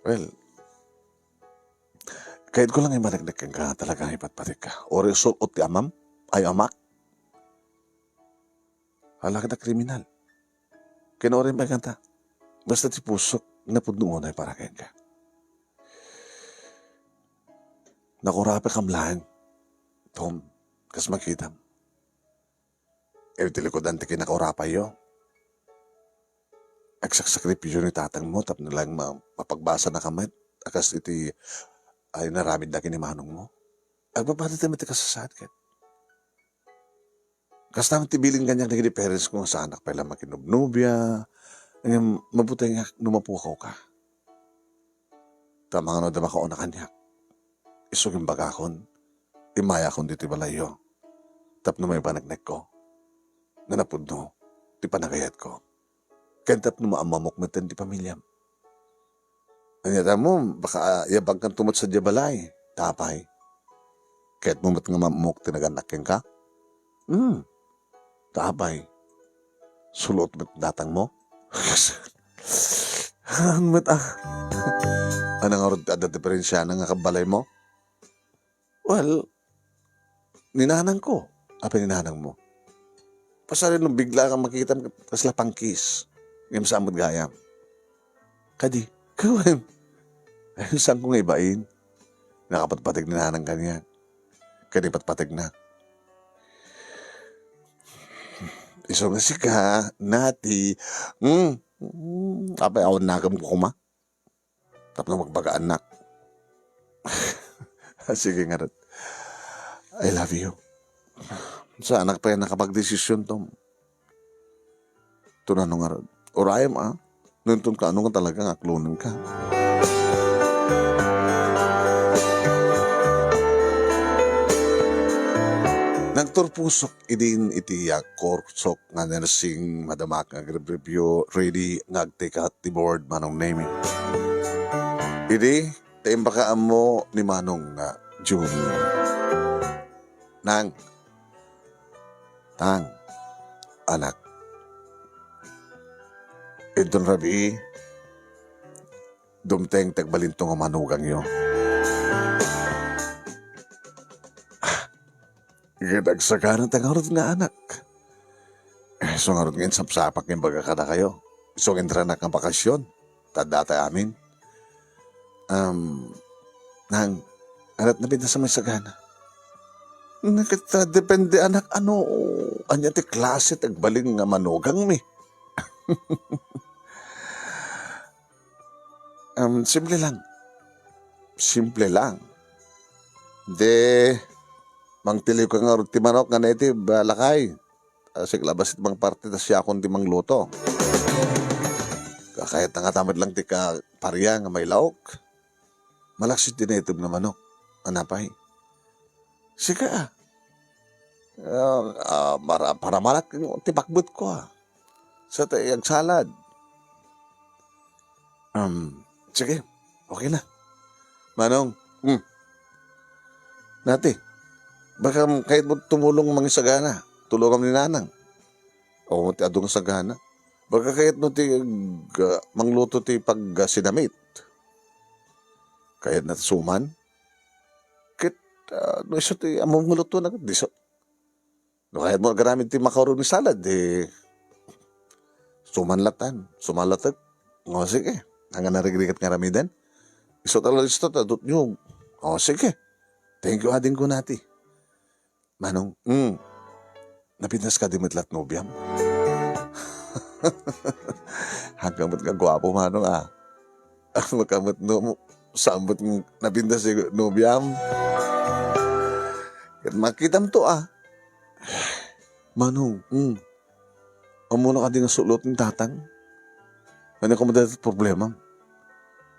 Well, kayatko lang imaneknek kenka nga talaga nga ipatpatikka. Uray sul-ot ti amam, ay amak. Hala, kita kriminal. Ken uray pay kanta. Basta ti pusok, napudno unay para kenka. Nakurapekam laeng, Tom, kas makitam. Iti likudan ti kinakaurapayyo, agsaksakripisyo ni tatangmo tapno laeng ma-, mapagbasanaka met a kas iti, ay, inaramidda ken ni manongmo. Agbabalinta met ti kasasaad ket. Kasta met ti bilin kaniak dagiti parents ko nga saanak pay la makinobnobia, ngem mabutengak no mapukaw ka. Ta mangano da makauna kaniak, isu nga imbagakon, immayakon ditoy balayyo tapno maipaneknekko nga napudno ti panagayatko. Ken tapno maammamok metten ti pamiliam. Ania ta mo, baka, ah, yabagkanto met sadiay balay. Ta apay? Kayatmo met nga maammok ti nagannak kenka? Hmm. Ta apay? Sul-ot met datangmo? Haan met, ah. Ania ngarud ti adda diferensiana nga kabalaymo? Well, ni nanangko. Apay ni nanangmo? Pasarin no bigla kang makitam kasla pangkis. Ngem saan met gayam. Kadi, kawen. Ay, saanko nga ibain? Nakapatpateg ni nanang kaniak. Kadi patpategna. Isu nga sika, Nati. Hmm. Hmm, apay awan nakemko koma? Tapno magbagaannak. Sige ngarud. I love you. Saanak pay nakapagdesisyon, Tom. Tunano ngarud. Urayem, ah. No inton kaano nga talaga nga aklonenka. Nagturpusok idin iti, ah, kursok nga nursing, madamak nga agrebribyo, ready nga agtikat ti board, Manong Nemi. Idi, ta imbaka ammo ni Manong nga Jun. Nang, Tang, anak. Inton rabii, dumteng ti agbalinto nga manugangyo. Ket agsaganata ngarud nga anak. Isu ngarud nga insapsapak nga imbaga kadakayo. Isu nga intranak nga bakasyon. Ta adda tay amin. Um, nang, anak, napintas a maisagana. Ket, ah, depende, anak, ano, ania ti klase ti agbalin nga manugangmi. Um, simple lang. Simple lang. De, mangtiliw ka ngarud ti manok nga native, ah, lakay. Ah, sika labasit mangparte ta siakon ti mangluto. Kakayatna ngata met lang ti ka-, paria nga mailaok. Malaksid ti native nga manok. Anapay? Sika, ah. Ah, ah, para, para malak ti pakbetko, ah. Sa ta agsalad. Um, sige. Okay na. Manong, hmm. Nati, baka kayatmo tumulong mangisagana. Tulongam ni Nanang. O, ti adu nga sagana. Baka kayatmo ti, ah, mangluto ti pag, ah, sinamit. Kayatna ti suman. Ket, ah, no isu ti ammom nga lutonak, di sa-, no kayatmo agaramid ti macaroni salad, di suman latan, suman latek. O, sige. Ania nga narigrigat nga aramiden? Isu ta la listo ta dutnyog. O, sige. Thank you, adingko, Nati. Manong, mm. Napintas kadi met la't nobiam? Haanka met nga guapo, Manong, ah. Haanka met no, saan met nga napintas ti nobiam? Ket makitamto, ah. Manong, mm. Ammona kadi nga sul-ot ni tatang? Ania koma dayta ti problemam?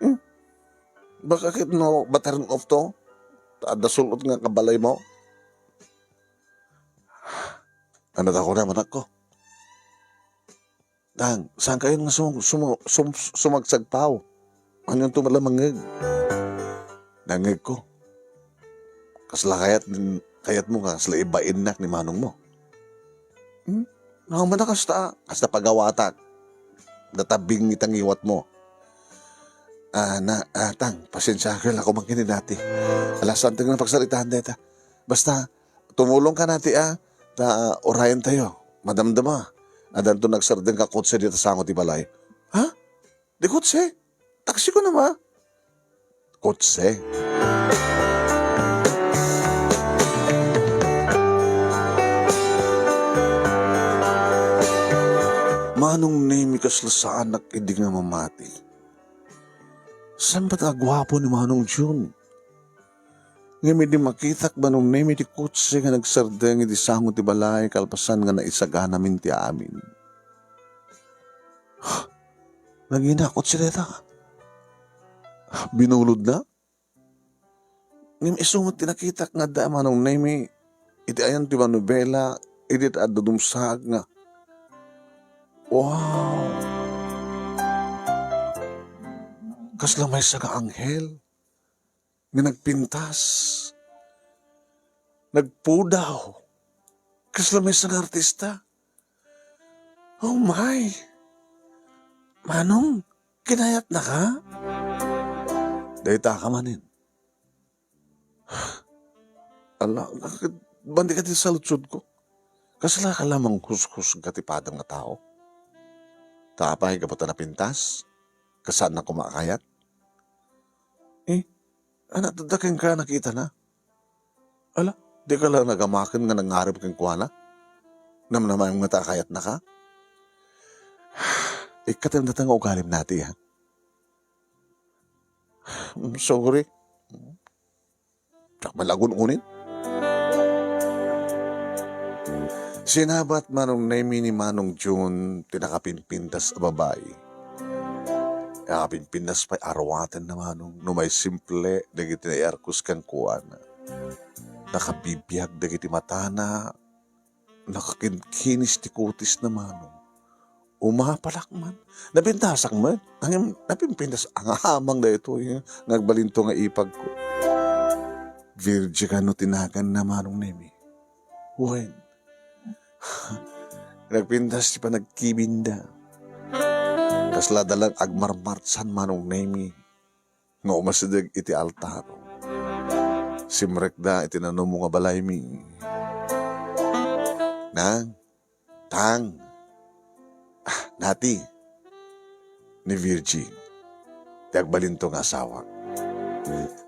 Hmm? Baka ket no battered up to? Ta adda sul-ot nga kabalaymo? Ania ta kunam, anakko? Tang, saankayon nga sum-, sum-, sum-, sumagsagpaw? Ania to met la mangngeg? Nangngegko. Kasla kayat, kayatmo nga kasla ibainnak ni manongmo? Hmm? Naman na kasta, kasta pagawatak. Databing ita ngiwatmo. Ah, na, ah, tang, pasensiaak, la ko man ken ni Nati. Alas, saan ti nga pagsaritaan dayta? Basta, tumulong ka, Nati, ah. Ta, ah, urayen tayo. Madamdama. Addanto nagsardeng nga kotse dita sango ti balay. Ha? Di kotse? Taksi ko naman. Kotse. Manong Nemi, kasla saanak idi nga mamati. Saan met a guapo ni Manong Jun? Ngem idi makitak, Manong Nemi, ti kotse nga nagsardeng iti sango ti balay kalpasan nga naisaganamin ti amin. Nagina kotse dayta. Binulodna? Ngem isu met ti nakitak nga adda Manong Nemi iti ayan ti manobela idi adda dumsaag nga, "Wow! Kasla maysa nga anghel nga nagpintas, nagpudaw, kasla maysa nga artista." Oh my! Manong, kinayatnaka? Dayta ka manen. Ala, bandi ka ti saludsodko. Kasla ka la manghusghusga ti padam nga tao? Ta apay, gapu ta napintas? Kasaanna koma a kayat? Eh, ania, adda kenka nakitana? Ala, di ka la nagamaken nga nangngarem kenkuana? Namnamaem ngata a kayatnaka? Ikkatem dayta nga ugalim nati, ha? Mm, sorry. Diak man la agun-unin. Sinabat Manong Nemi ni Manong Jun ti nakapimpintas a babai. Nakapimpintas pay a ruatenna, Manong, no maisimple dagiti nairkus kenkuana. Nakabibiag dagiti matana, nakakinkinis ti kutisna, Manong. Umapalak man. Napintasak met. Ngem napimpintas a nga amang daytoy nga agbalinto nga ipagko. Virgie kano ti naganna, Manong Nemi? Wen, nagpintas ti panagkibinda. Kasla da lang agmarmartsan, Manong Nemi, nga umasideg iti altar. Simrekda iti nanumo nga balaymi. Nang, Tang, ah, nati, ni Virgie, ti agbalinto nga asawa.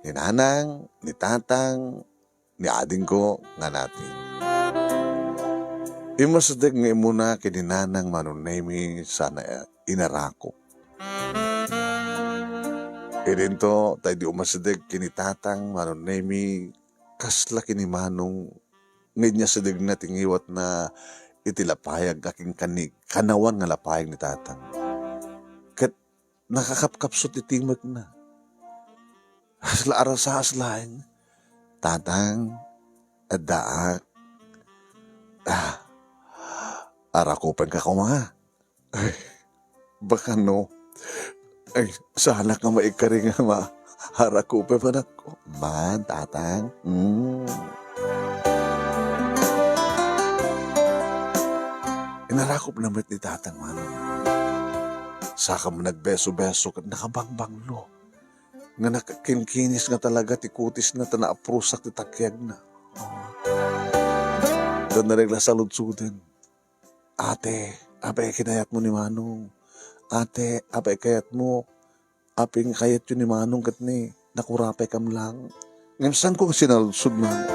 Ni Nanang, ni Tatang, ni adingko nga nati. Immasideg nga immuna ken ni Nanang Manong Nemi sana inarakop. Idinto, ta idi umasideg ken ni Tatang Manong Nemi, kasla ken ni Manong nga inyasidegna ti ngiwatna iti lapayag nga kinkanni-, kanawan nga lapayag ni Tatang. Ket nakakapkapsut ti timekna. Kasla arasaas laeng. Tatang, addaak. Ah, arakupenka koma. Ay, baka no. Ay, saanak nga maikari nga ma-, arakupen, anakko. Man, Tatang. Mm. Inarakopna met ni Tatang, Manong. Saka man nagbeso-beso ket nakabangbanglo nga nakakinkinis nga talaga ti kutisna ta naaprusak ti takiagna. Oh. Dandanig la saludsoden. "Ate, apay kinayatmo ni Manong? Ate, apay kayatmo? Apay kayatyo ni Manong ket ni nakurapay kam lang?" Ngem saanko nga sinaludsod, Manong.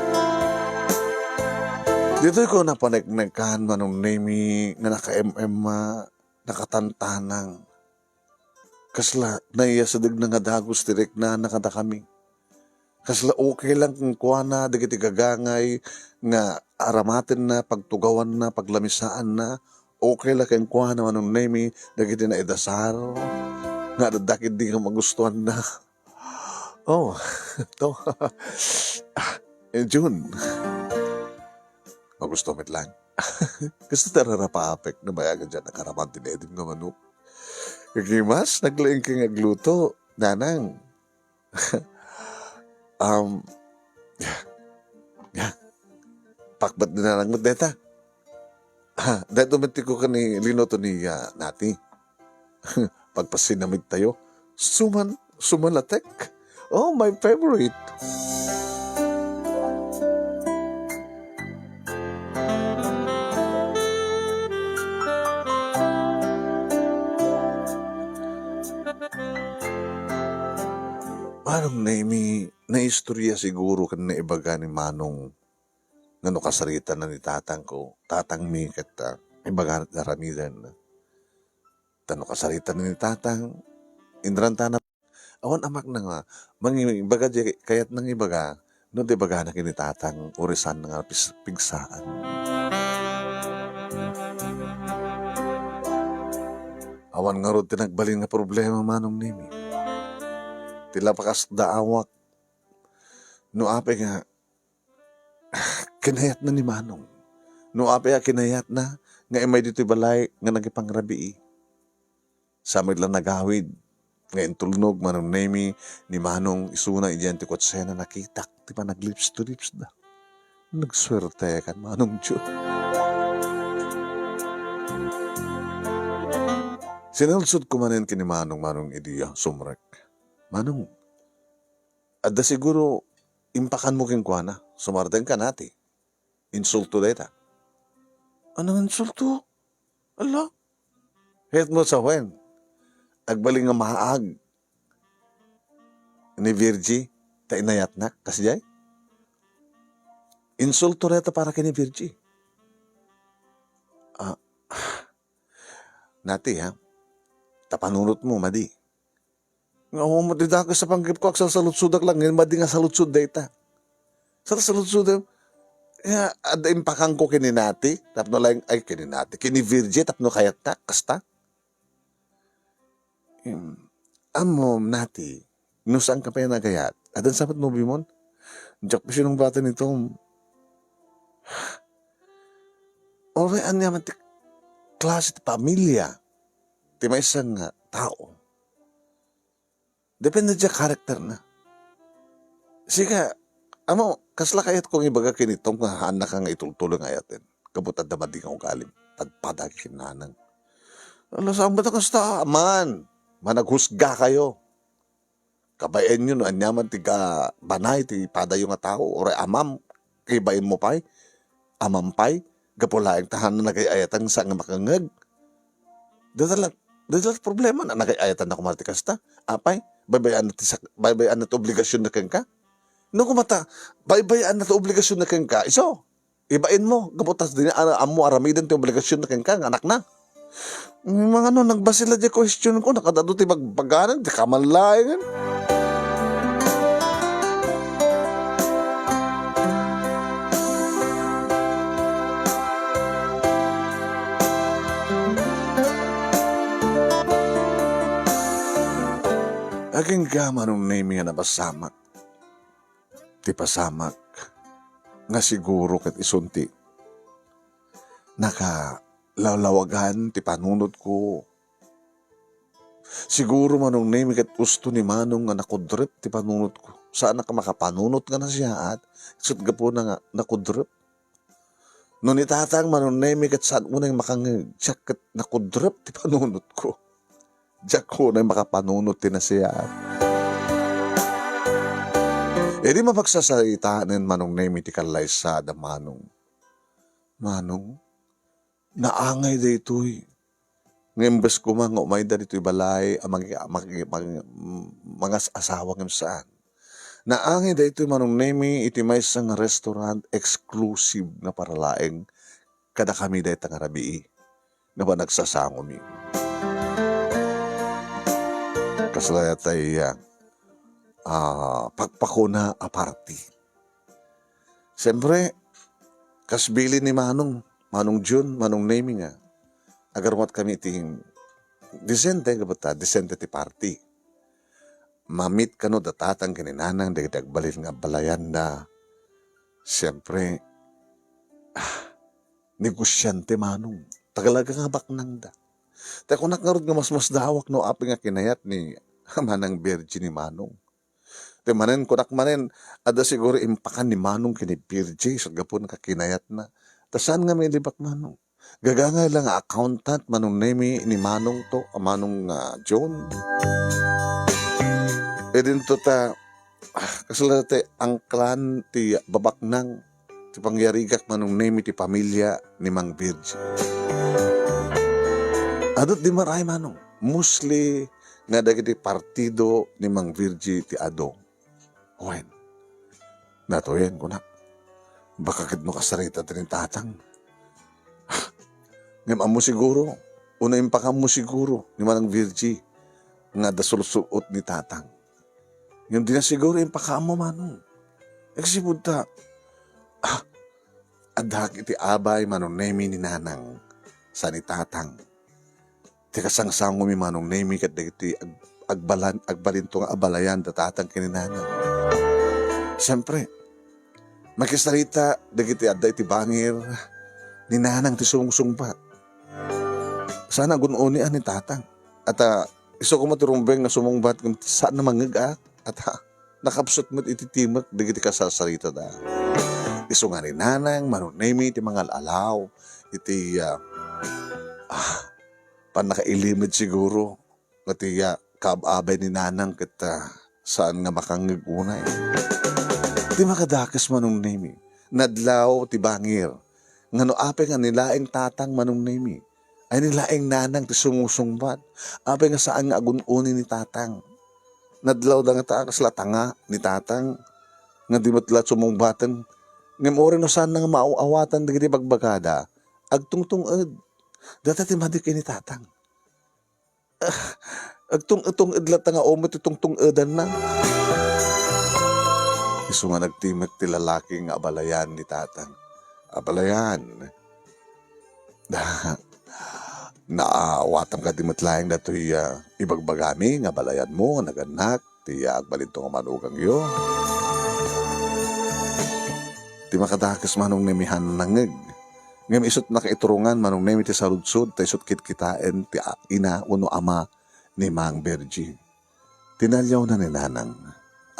Ditoy ko napaneknekan, Manong Nemi, nga nakaem-emma, nakatantanang. Kasla naiyasidegna nga dagus ti riknana kadakami. Kasla okay lang kenkuana dagiti gagangay nga aramatenna, pagtugawanna, paglamisaanna. Okay la kenkuana, Manong Nemi, dagiti naidasar nga adda ketdi nga magustuanna. Oh, to. Ah, eh, Jun. Magusto met lang. Gusto ta rarapaapek no mayagan dyan nakaraman ti nedim nga manok. Kagimas, naglaing ka nga agluto, Nanang. Um, ya, ya. Pakbat ni Nanang met deta. Ha, dahil dumating ko kani linuto ni, ah, Nati. Pagpasinamit tayo. Suman, sumalatek. Oh, my favorite. Manong Nemi, naistorya siguro ken naibaga ni Manong nga no kasaritanna ni tatangko, tatangmi ket, ah, ibaga ti aramidenna. Ta no kasarita ni tatang, inrantana, awan a makna nga mangibaga di kayatna nga ibaga, no di ibagana ken ni tatang, uri saan nga pis-, pigsaan. Awan ngarud ti nagbalin nga problema, Manong Nemi. Ti lapakasdaawak, no apay nga kinayatna ni Manong. No apay a kinayatna nga immay ditoy balay nga nagipangrabii. Sa met la nagawid nga intulnog, Manong Nemi, ni Manong isuna idiay ti kutsena, nakitak ti panaglips to lips da. Nagsuertekan, Manong Joe. Sinalsodko manen ken ni Manong, Manong, idi sumrek. Manong, adda siguro impakanmo kenkuana. Sumartenka, nati. Insulto dayta. Anong insulto? Ala? Ket mo sa wen, agbalin nga maag ni Virgie ta inayatnak, kasdiay? Insulto dayta para ken ni Virgie. Ah, nati, ha? Ta panunotmo, madi. Nga, awan met ti dakes a panggepko, agsalsaludsodak laeng, ngem madi nga saludsod dayta. Salsaludsodak, ya, adda impakanko ken ni nati, tapno laeng, ay, ken ni nati, ken ni Virgie, tapno kayatnak, kasta. Em, ammom, nati, no saanka pay nagayat, addan sa met mo bimon? Diak pay sinungbaten itom. Uray aniaman ti klase ti pamilia ti maysa nga tao. Depende diay karakterna. Sika, amo, kasla kayatko nga ibaga ken itom nga haannaka nga itultulo nga ayaten. Gapu ta adda madi nga ugalim. Padpada ken nanang. Ala, saan met a kasta? Aman, managhusgakayo. Kabaelanyo no aniaman ti ga-, banay ti padayo nga tao, uray amam, kabaelanmo pay, amam pay, gapu laeng ta haanna nagay-ayatan saan nga makangngeg. Dayta la, dayta la ti problema na, nagay-ayatan na koma ti kasta. Apay, baybay-anna ti sak-, baybay-anna ti obligasion na kenka. No koma ta, baybay-anna ti obligasion na kenka, isu, ibaenmo, gapu ta di na ammo aramiden ti obligasion na kenka, nga anakna. Nga ano, nagbasi la diay question ko, nakadado ti bagbaganan, ti kaman laengen. Agingga, Manong Nemi, nga napasamak. Ti pasamak nga siguro ket isun ti nakalawlawagan ti panunotko. Siguro, Manong Nemi, ket usto ni Manong nga nakudrep ti panunotko. Saanak a makapanunot nga nasiaat, ket gapuna nga nakudrep. No ni tatang, Manong Nemi, ket saan unay makangngeg, siak ket nakudrep ti panunotko. Diak unay makapanunot ti nasiaat. Idi mapagsasaritaen, Manong Nemi, ti kallaysa da Manong. Manong, naangay daytoy. Nga imbes koma nga umayda ditoy balay a mangi-, mangi-, mangi-, mangas-asawa ngem saan. Naangay daytoy, Manong Nemi, iti maysa nga restaurant exclusive nga para laeng kadakami dayta nga rabii nga panagsasangomi. Kasla dayta, ah, pakpakuna a party. Siyempre, kas bilin ni Manong, Manong Jun, Manong Nemi nga, agarumot kami iti disente, gapu ta, disente ti party. Ma-meet kano da tatang ken ni nanang dagiti agbalin nga abalayanda. Siyempre, ah, negosiante, Manong. Talaga nga baknangda. Ta kunak ngarud nga masmasdaawak no apay nga kinayat ni Manang Virgie ni Manong. Ti manen, kunak manen, adda siguro impakan ni Manong ken ni Virgie, sa gapuna kakinayatna. Ta saan nga mailibak, Manong? Gagangay la nga accountant, Manong Nemi, ni Manong to, a Manong, ah, John. Idinto ta, ah, kasla ti angklan ti babaknang ti pangyarigak, Manong Nemi, ti pamilia ni Mang Virgie. Adut di maray, Manong. Mostly nga dagiti partido ni Mang Virgie ti adu. Wen, natuyen, kunak. Baka ket no kasarita ti ni tatang. Ngem ammo siguro, Wenno impakaammo siguro ni Manang Virgie nga adda sul-sul-ot ni Tatang. Ngem dina siguro impakaammo, Manong. Agsipud ta, ah, addak iti abay, Manong Nemi, ni Nanang, sa ni Tatang. Ti kasangsangomi, Manong Nemi, ket dagiti ag-, agbalan-, agbalinto nga abalayan da Tatang ken ni Nanang. Siempre, makisarita dagiti adda iti bangir ni Nanang ti sumungsungbat. Saan a gun-oni a ni Tatang. At, ah, isu koma ti rumbeng nga sumungbat ngem saan a mangngeg a. At, ah, nakapsut met iti timek dagiti kasasaritada. Isu nga ni Nanang, Manong Nemi, ti mangal-alaw iti, ah, ah, pannakailimid siguro nga ti, ah, kaab-abay ni Nanang ket, ah, saan nga makangngeg unay. Ti makadakes, Manong Nemi, nadlaw ti bangir. Ngano apay nga ni laeng Tatang, Manong Nemi? Ay ni laeng Nanang ti sumusungbat. Apay nga saan nga agun-oni ni Tatang? Nadlawda ngata a kasla tanga ni Tatang nga di met la sumungbaten. Ngem uray no saan nga maaw-awatan dagiti bagbagada, agtungtung-ed. Data ti madi ken ni Tatang. Ah, agtung-, agtung-ed latta nga umay ti tungtung-edanna. Isu nga nagtimek ti lalaki nga abalayan ni Tatang. Abalayan. Naawatam kadi met laeng datoy, ah, ibagbagami nga abalayanmo nga nagannak ti, ah, agbalinto nga manugangyo. Ti makadakes, Manong Nemi, han nangngeg. Ngem isut' nakaiturongan, Manong Nemi, ti saludsod, ta isut' kitkitaen ti a-, ina wenno ama ni Mang Virgie. Tinaliawna ni Nanang.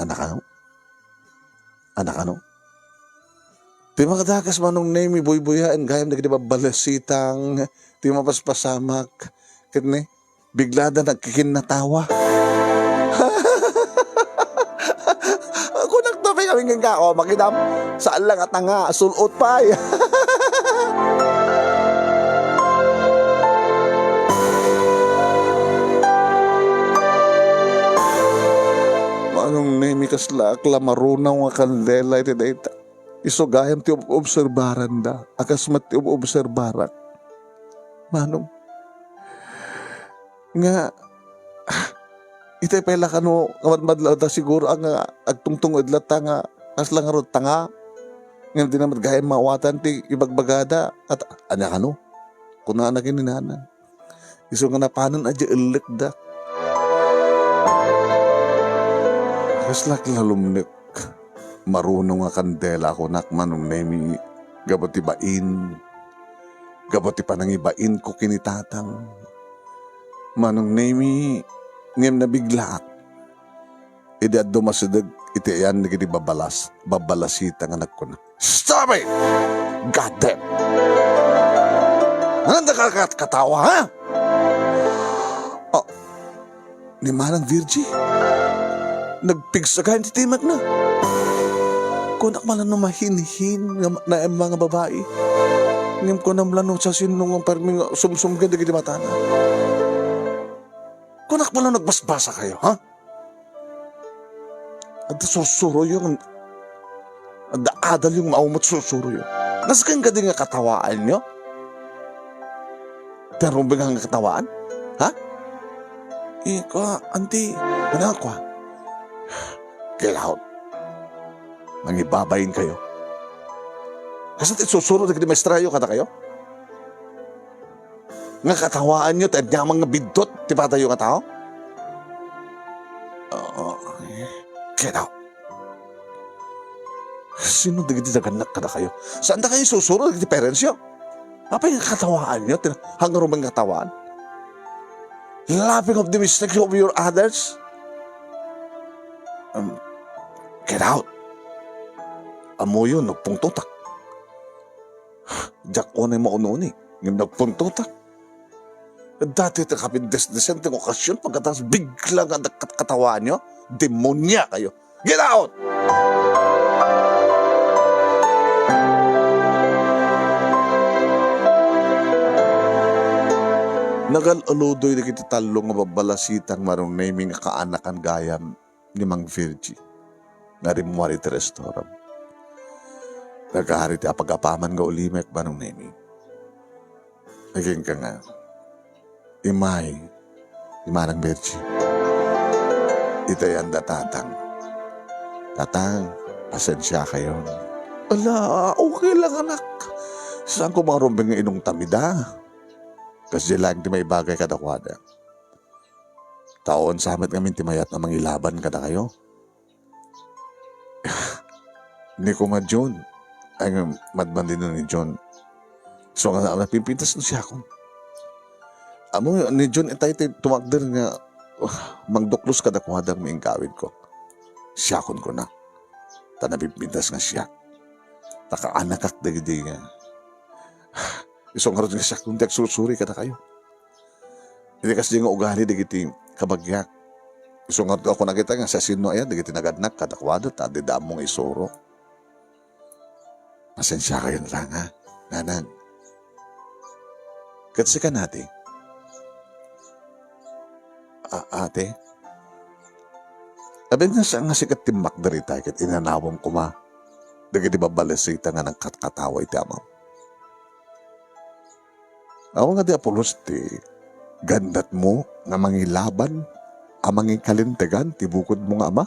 Anak ano? Anak ano? Ti makadakes, Manong Nemi, buybuyaen gayam dagiti babbalasitang ti mapaspasamak. Ket ni, biglada nagkikinnatawa. Kunak to, pay kami nga ako, makidam. Saan lang at nga, sul-ot pay. Manong Nemi, kasla ak la marunaw nga kandela iti dayta. Isu gayam ti ob-, obserbaranda, a kas met ti ob-, obserbarak. Manong, nga, ah, itay pay la kano nga madmadlawda siguro a nga agtungtunged latta nga kasla ngarud tanga. Ngem di na met gayam maawatan ti ibagbagada. At ania kano? Kunana ken ni Nanang. Isu nga napanen a di ellekda. Kaslak la lumnek. Maruno nga kandela kunak, Manong Nemi, gapu ti bain. Gapu ti panangibainko ken ni Tatang. Manong Nemi, ngem nabiglaak. Idi adda masideg iti ayan dagiti babalas-, babbalasita nga nagkuna, "Stop it! God damn! Ananda ka kat-, katawa, ha?" Oh, ni Manang Virgie, nagpigsa gayam ti timekna. Kunak man la no mahinhin nga ma-, naemma nga babai. Ngem kunam la no sa sino nga permi nga sumsumgen dagiti matana. Kunak man la nagbasbasa kayo, ha? Adda sursuroyo nga, adda adalyo nga maumot sursuroyo. Nasken kadi nga katawaanyo? Ti rumbeng nga katawaan? Ha? Eh, kua, anti, ano kua? Get out. Mangibabain kayo. Kasla ti sursuro dagiti maestrayo kadakayo? Nga katawaanyo ti aniaman nga biddut ti patayo nga tao? Oo, eh, get out. Sino dagiti nagannak kadakayo? Saan dakayo sursuro dagiti parentsyo? Apay nga katawaanyo ti hangrumeng katawaan? Laughing of the mistakes of your others? Um, get out. Ammoyo, nagpungtotak. Diak unay maununi, ngem nagpuntotak. Dati ti kapindesdesenteng okasyon, pagkatapos bigla nga nagkat-, katawaanyo, demonia kayo. Get out! Nagal-aludoy dagiti tallo nga babbalasitang Manong Nemi nga kaanakan gayam ni Mang Virgie nga rimmuar iti restaurant. Nagari ti apag-apaman nga ulimek, Manong Nemi. Nagingka nga, Immay, ni Manang Virgie. Itayan da Tatang. Tatang, pasensiakayon. Ala, okay lang, anak. Saanko nga rumbeng nga inungtam ida? Kasdiay laeng ti maibagay kadakuada. Taon sa met ngamin ti mayat a mangilaban kadakayo. Ni Kuma Jun. Ay, nga, madman din ni Jun. So, nga, napimpintas no siakon. Amo, ni Jun, itay ti tumakder nga, uh, mangduklos kadakuada nga ingkawidko. Siakon ko na. Ta napimpintas nga siak. Ta kaanakak dagidi nga. Isu ngarud nga siak ti agsursuri kadakayo. Iti kasdi nga ugali dagiti kabagiak. Isu ngarud ako nakita nga siasino aya dagiti nagannak kadakuada ta adda ammo nga isuro. Pasensiakayon, Ranga. Nanang. Ket sika, Nati? A-, ate? Abin nga sa nga sikat timmakder itay ket inanawem koma dagiti babbalesita nga nagkatkatawa iti amam. Awan nga di apulos ti gandatmo nga mangilaban a mangikalintegan ti bukodmo nga ama?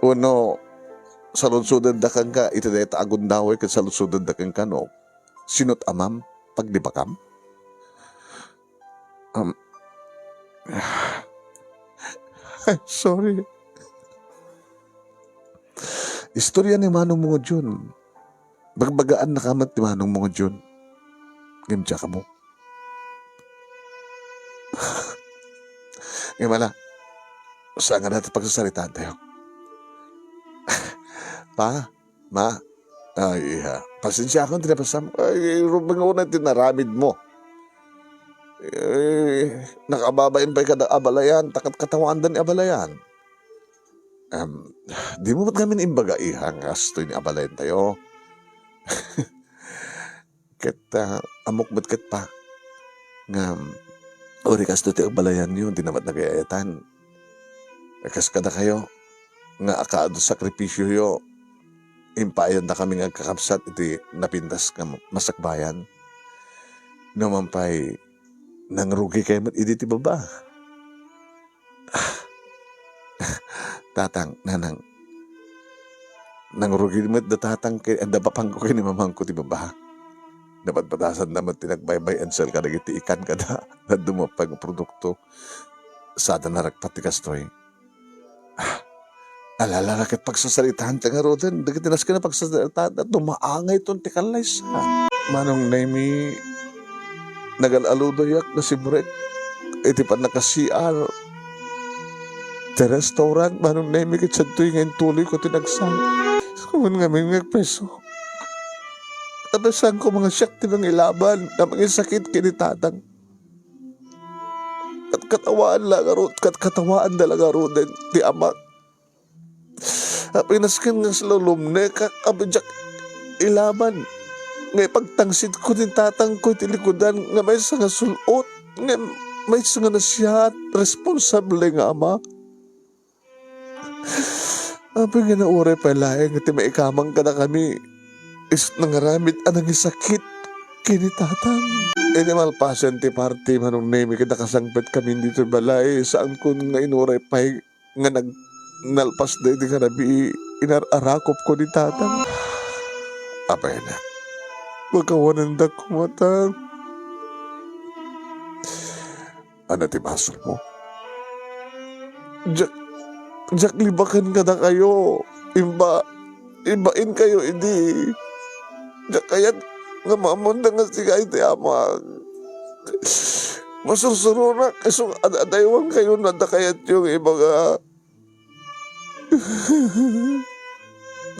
Wenno, saludsodenda kenka iti dayta a gundaway ket saludsodenda kenka no sino't amam, paglibakam? Um, I'm sorry. Istorya ni Manong Mongojun. Bagbagaannaka met ti Manong Mongojun. Ngem diak ammo. Ngem ala, saan nga dayta pagsasaritaantayo? Pa, Ma, ay, iha. Pasensiakon ti napasam. Ay, rumbeng unay ti naramidmo. Eh, nakababain pay kada abalayan, ta katkatawaanda ni abalayan. Em, dimo met ngamin imbaga, iha, nga kastoy ni abalayantayo. Ket, ah, ammok met ket, Pa, nga, uri kastoy ti abalayanyo, dina met nagay-ayatan. Kas kadakayo, nga akaado sakripisioyo, impayandakami nga agkakabsat iti napintas nga masakbayan. Numan pay, nangrugikayo met idi ti baba. Tatang, Nanang, nangrugi met da Tatang ken, da Papangko ken ni Mamangko ti baba. Napadpadasanda met ti nagbaybay-en sell kadagiti ikan kada dadduma pay nga produkto. Sada naragpat ti kastoy. Ah, ala-ala ket pagsasaritaanta ngaruden, dagiti nasken a pagsasaritaanta, dumaangayton ti kallaysa. Manong Nemi, nagal-aludoyak nga simrek iti pannaka-C R ti restaurant, Manong Nemi, ket sadtoy nga intuloyko ti nagsang. Kuman ngamin nga agpeso. Apay, saanko nga siak ti mangilaban a mangisakit ken ni Tatang. Kat-, katawaan la ngarud, kat-, katawaanda la ngaruden ti amak. Apay, nasken nga salulumnekak, apay, diak ilaban. Nga ipagtangsit ko ni Tatangko iti likudan nga maysa nga sul-ot, nga maysa nga nasiat, responsable nga ama. Apay nga nauray pay laeng ti maikamang kadakami, isu ti nangaramid a nangisakit ken ni Tatang. Idi malpasen ti party, Manong Nemi, ket nakasangpetkami ditoy balay, saankon nga inuray pay nga nag-, nalpas daydi nga rabii, inar-arakopko ni Tatang. Apay, anak, makawanendak koma, Tang. Ania ti basolmo? Diak, diak libaken kadakayo. Imba-, imbainkayo idi. Diak kayat nga maammoda nga sika ti amak. Masursuronak, isu nga ad-adaywankayo no adda kayatyo nga ibaga.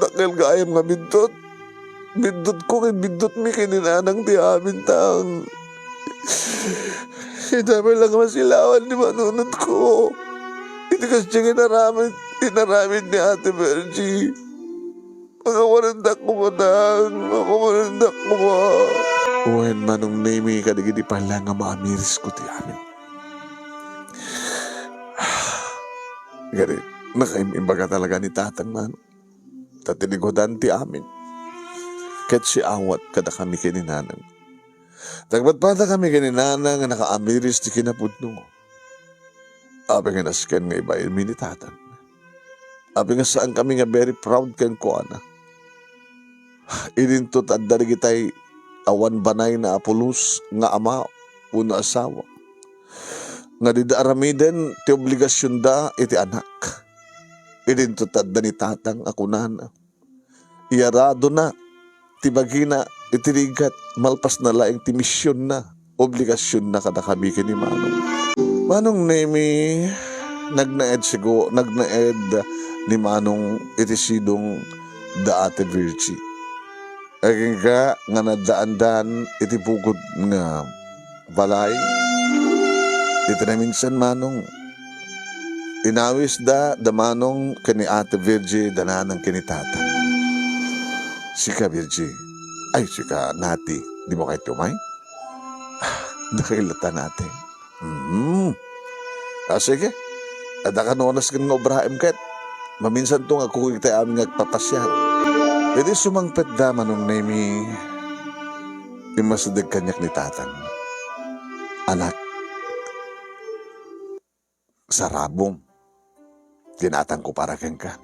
Dakkel gayam nga biddut. Biddutko ken biddutmi ken ni Nanang ti amin, Tang. Ita pay la nga masilawan ti manunotko. Iti kasdi nga inaramid, inaramid ni Ate Virgie. Makawanendak koma, Tang. Makawanendak koma. Wen, Manong Nemi, kadagidi pay la nga maamirisko ti amin. Gari, nakaim-imbaga talaga ni Tatang, Manong. Ta tinigudan ti amin. ket siawat kadakami ken ni Nanang. Nagpadpadakami ken ni Nanang nga nakaamiris ti kinapudno. Apay nga nasken nga ibainmi ni Tatang? Apay nga saankami nga very proud kenkuana? Idinto ti adda dagitay awan banayna a pulos nga ama wenno asawa nga dida aramiden ti obligasionda iti anak. Idinto ti adda ni Tatang a kunana, iyaradona ti bagina iti rigat malpasna laeng ti misionna, obligasionna kadakami ken ni Manong. Manong Nemi, nagnaed sigo, nagnaed ni Manong iti sidong da Ate Virgie. Agingga nga naddaandan iti bukod nga balay. Iti naminsan, Manong, inawisda da Manong ken ni Ate Virgie da Nanang ken ni Tatang. Sika, Virgie. Ay, sika, Nati. Dimo kayat umay? Dakkel ta, Nati. Hmm. Ah, sige. Adda kano a nasken nga obraem ket maminsanto nga kukuy tay amin nga agpapasiar. Idi sumangpetda, Manong Nemi, immasideg kaniak ni Tatang. Anak, sarabom. Dinatangko para kenka.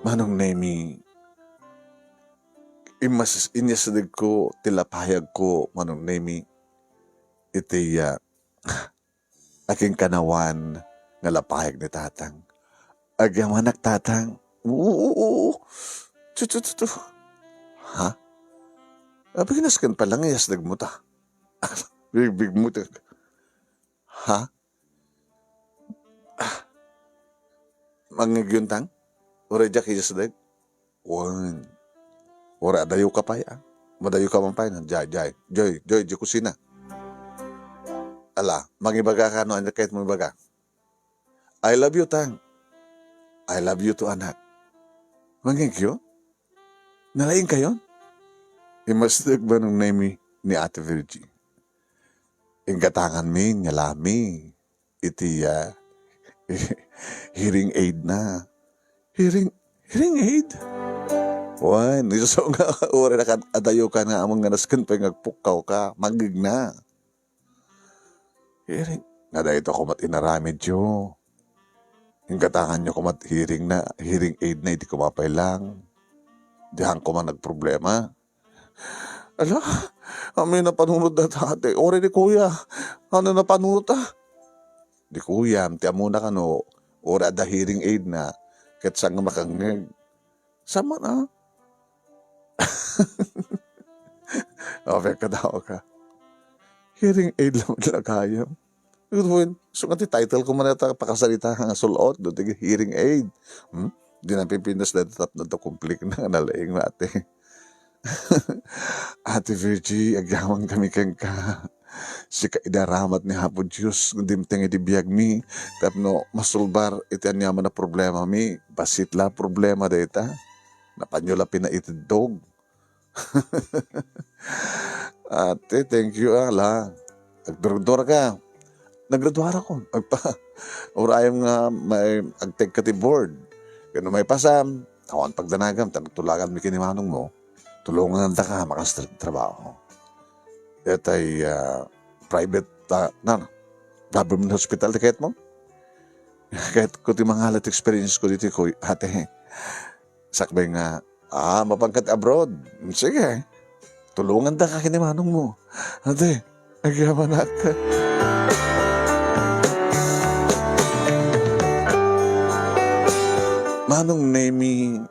Manong Nemi, immas-, inyasidegko ti lapayagko, Manong Nemi, iti, ah, akinkanawan nga lapayag ni Tatang. Agyamanak, Tatang. Oo, oo, oo. Tu, tu, tu, tu. Ha? Apay nga nasken pay la nga iyasdegmo ta? Bigbigmo ta. Ha? Ah. Mangngegyon, Tang? Uray diak iyasdeg? Wen. Uray adayoka pay, ah. Madayoka man pay, no? Jay, jay. Joy, joy, jay kusina. Ala, mangibagaka no ania kayatmo ibaga. I love you, Tang. I love you too, anak. Mangngegyo? Nalaingkayon? Immasideg Manong Nemi ni Ate Virgie. Inggatanganmi nga lami iti, ah, hearing aid na. Hearing, hearing aid? Wen, isu nga uray naka-, adayoka nga ammom nga nasken pay nga agpukkawka, mangngegna. Hearing, nga daytoy koma ti inaramidyo. Inggatanganyo koma ti hearing na, hearing aid na, idi koma pay lang. Diak koma nagproblema. Ala, amin a panunot dayta, ate. Uray ni kuya, ano a panunot, ah? Ni kuyam, ti ammona kano, uray adda hearing aid na, ket saan nga makangngeg. Saan man, ah? Apay, kadawa ka. Hearing aid laeng met la gayam. Isu nga ti title ko man ita pakasarita nga sul-ot, do ti hearing aid. Hmm? Di na pipintas na tapno to komplik na nga nalaing, ate. Ate Virgie, agyaman kami kenka. Sika idi aramat ni Apo Dios, dimteng idi biagmi, tapno masulbar iti aniaman a problemami. Bassit la problema dayta. Napanyo la pinaitiddog. Ate, thank you, ah, la. Agdurduar ka. Naggraduarakon. Agpa-, urayam nga may agtek ka ti board. Kano may pasam, awan pagdanagam, ta nagtulagan mi ken ni manong mo. Tulongan ta ka, makastra-, trabaho. Detay, ah, private, ah, na, government hospital ti kayat mo? Kayat ko ti mangala ti experience ko dito, ko, ate. Sakbay nga, ah, mapan ka ti abroad. Sige. Tulongan ta ka ken ni manong mo. Ate, agyamanak. Manong Nemi,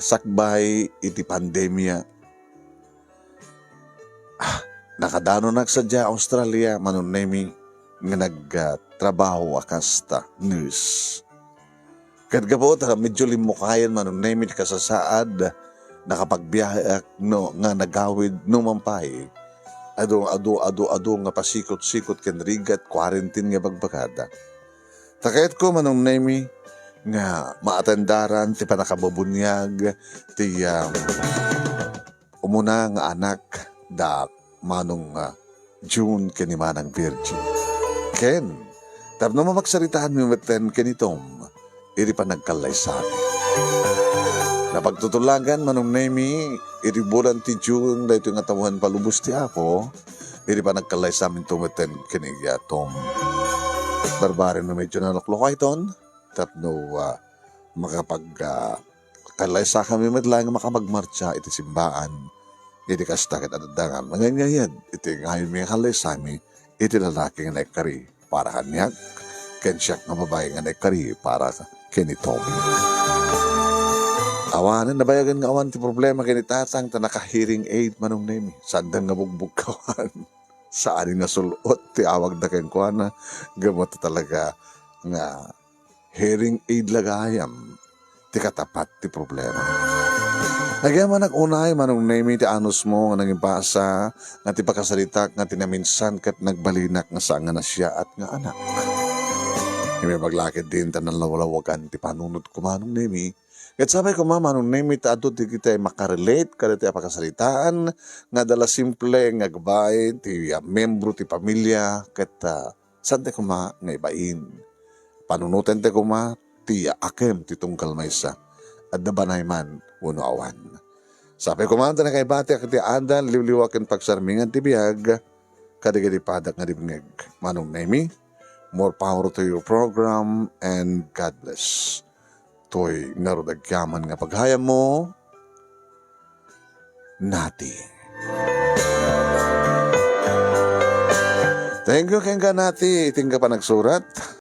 sakbay iti pandemia, ah, nakadanonak sadiay Australia, Manong Nemi, nga nag, ah, trabaho a kasta nurse. Ket gapu ta medyo limmukayen, Manong Nemi, ti kasasaad, nakapagbiaheak no, nga nagawid no man pay. Adu, adu, adu, adu nga pasikot-sikot ken rigat, quarantine nga bagbagada. Ta kayatko, Manong Nemi, nga maatendaran ti pannakabubuniag ti, ah, umuna nga anak da Manong, ah, June ken ni Manang Virgie. Ken, tapno mamagsaritaanmi metten ken ni Tom, iti panagkallaysami. Napagtutulagan, Manong Nemi, iti bulan ti June, daytoy nga tawen palubos ti Apo, iti panagkallaysaminto metten ken ni Tom. Barbareng no medyo naluklukayton, tapno, ah, makapag, ah, kallaysakami met laeng nga makapagmartsa iti simbaan. Iti kasta ket adda nga mangangayad iti ngayon mi nga kallaysami iti lalaki nga naikkari para kaniak, ken siak nga babai nga naikkari para ken ni Tom. Awanen, nabayagen nga awan ti problema ken ni Tatang ta naka-hearing aid, Manong Nemi. Sanda nga bugbugkawan. Saan nga sul-ot ti awagda kenkuana. Gapu ta talaga nga hearing aid la gayam ti katapat ti problema. Agyamanak unay, Manong Nemi, ti anusmo nga nangimpasa nga ti pakasaritak nga ti naminsan ket nagbalinak nga saan nga nasiaat nga anak. Immebag la ketdin ta nalawlawagan ti panunotko, Manong Nemi. Ket sapay koma, Manong Nemi, ta adu dagiti makarelate kadagiti a pakasaritaan nga adda la simple nga agbaay ti, ah, membro ti pamilia ket, ah, saan ti koma nga ibain. Panunoten ti koma ti yaakem ti tunggal maysa. Adda banay man wenno awan. Sapay koma ta nakaibatiak iti adal, liwliwa ken pagsarmingan ti biag kadagiti padak nga dimngeg. Manong Nemi, more power to your program and God bless. Toy ngarud agyaman nga paghayammo, Nati. Thank you kenka, Nati, iti nga panagsurat.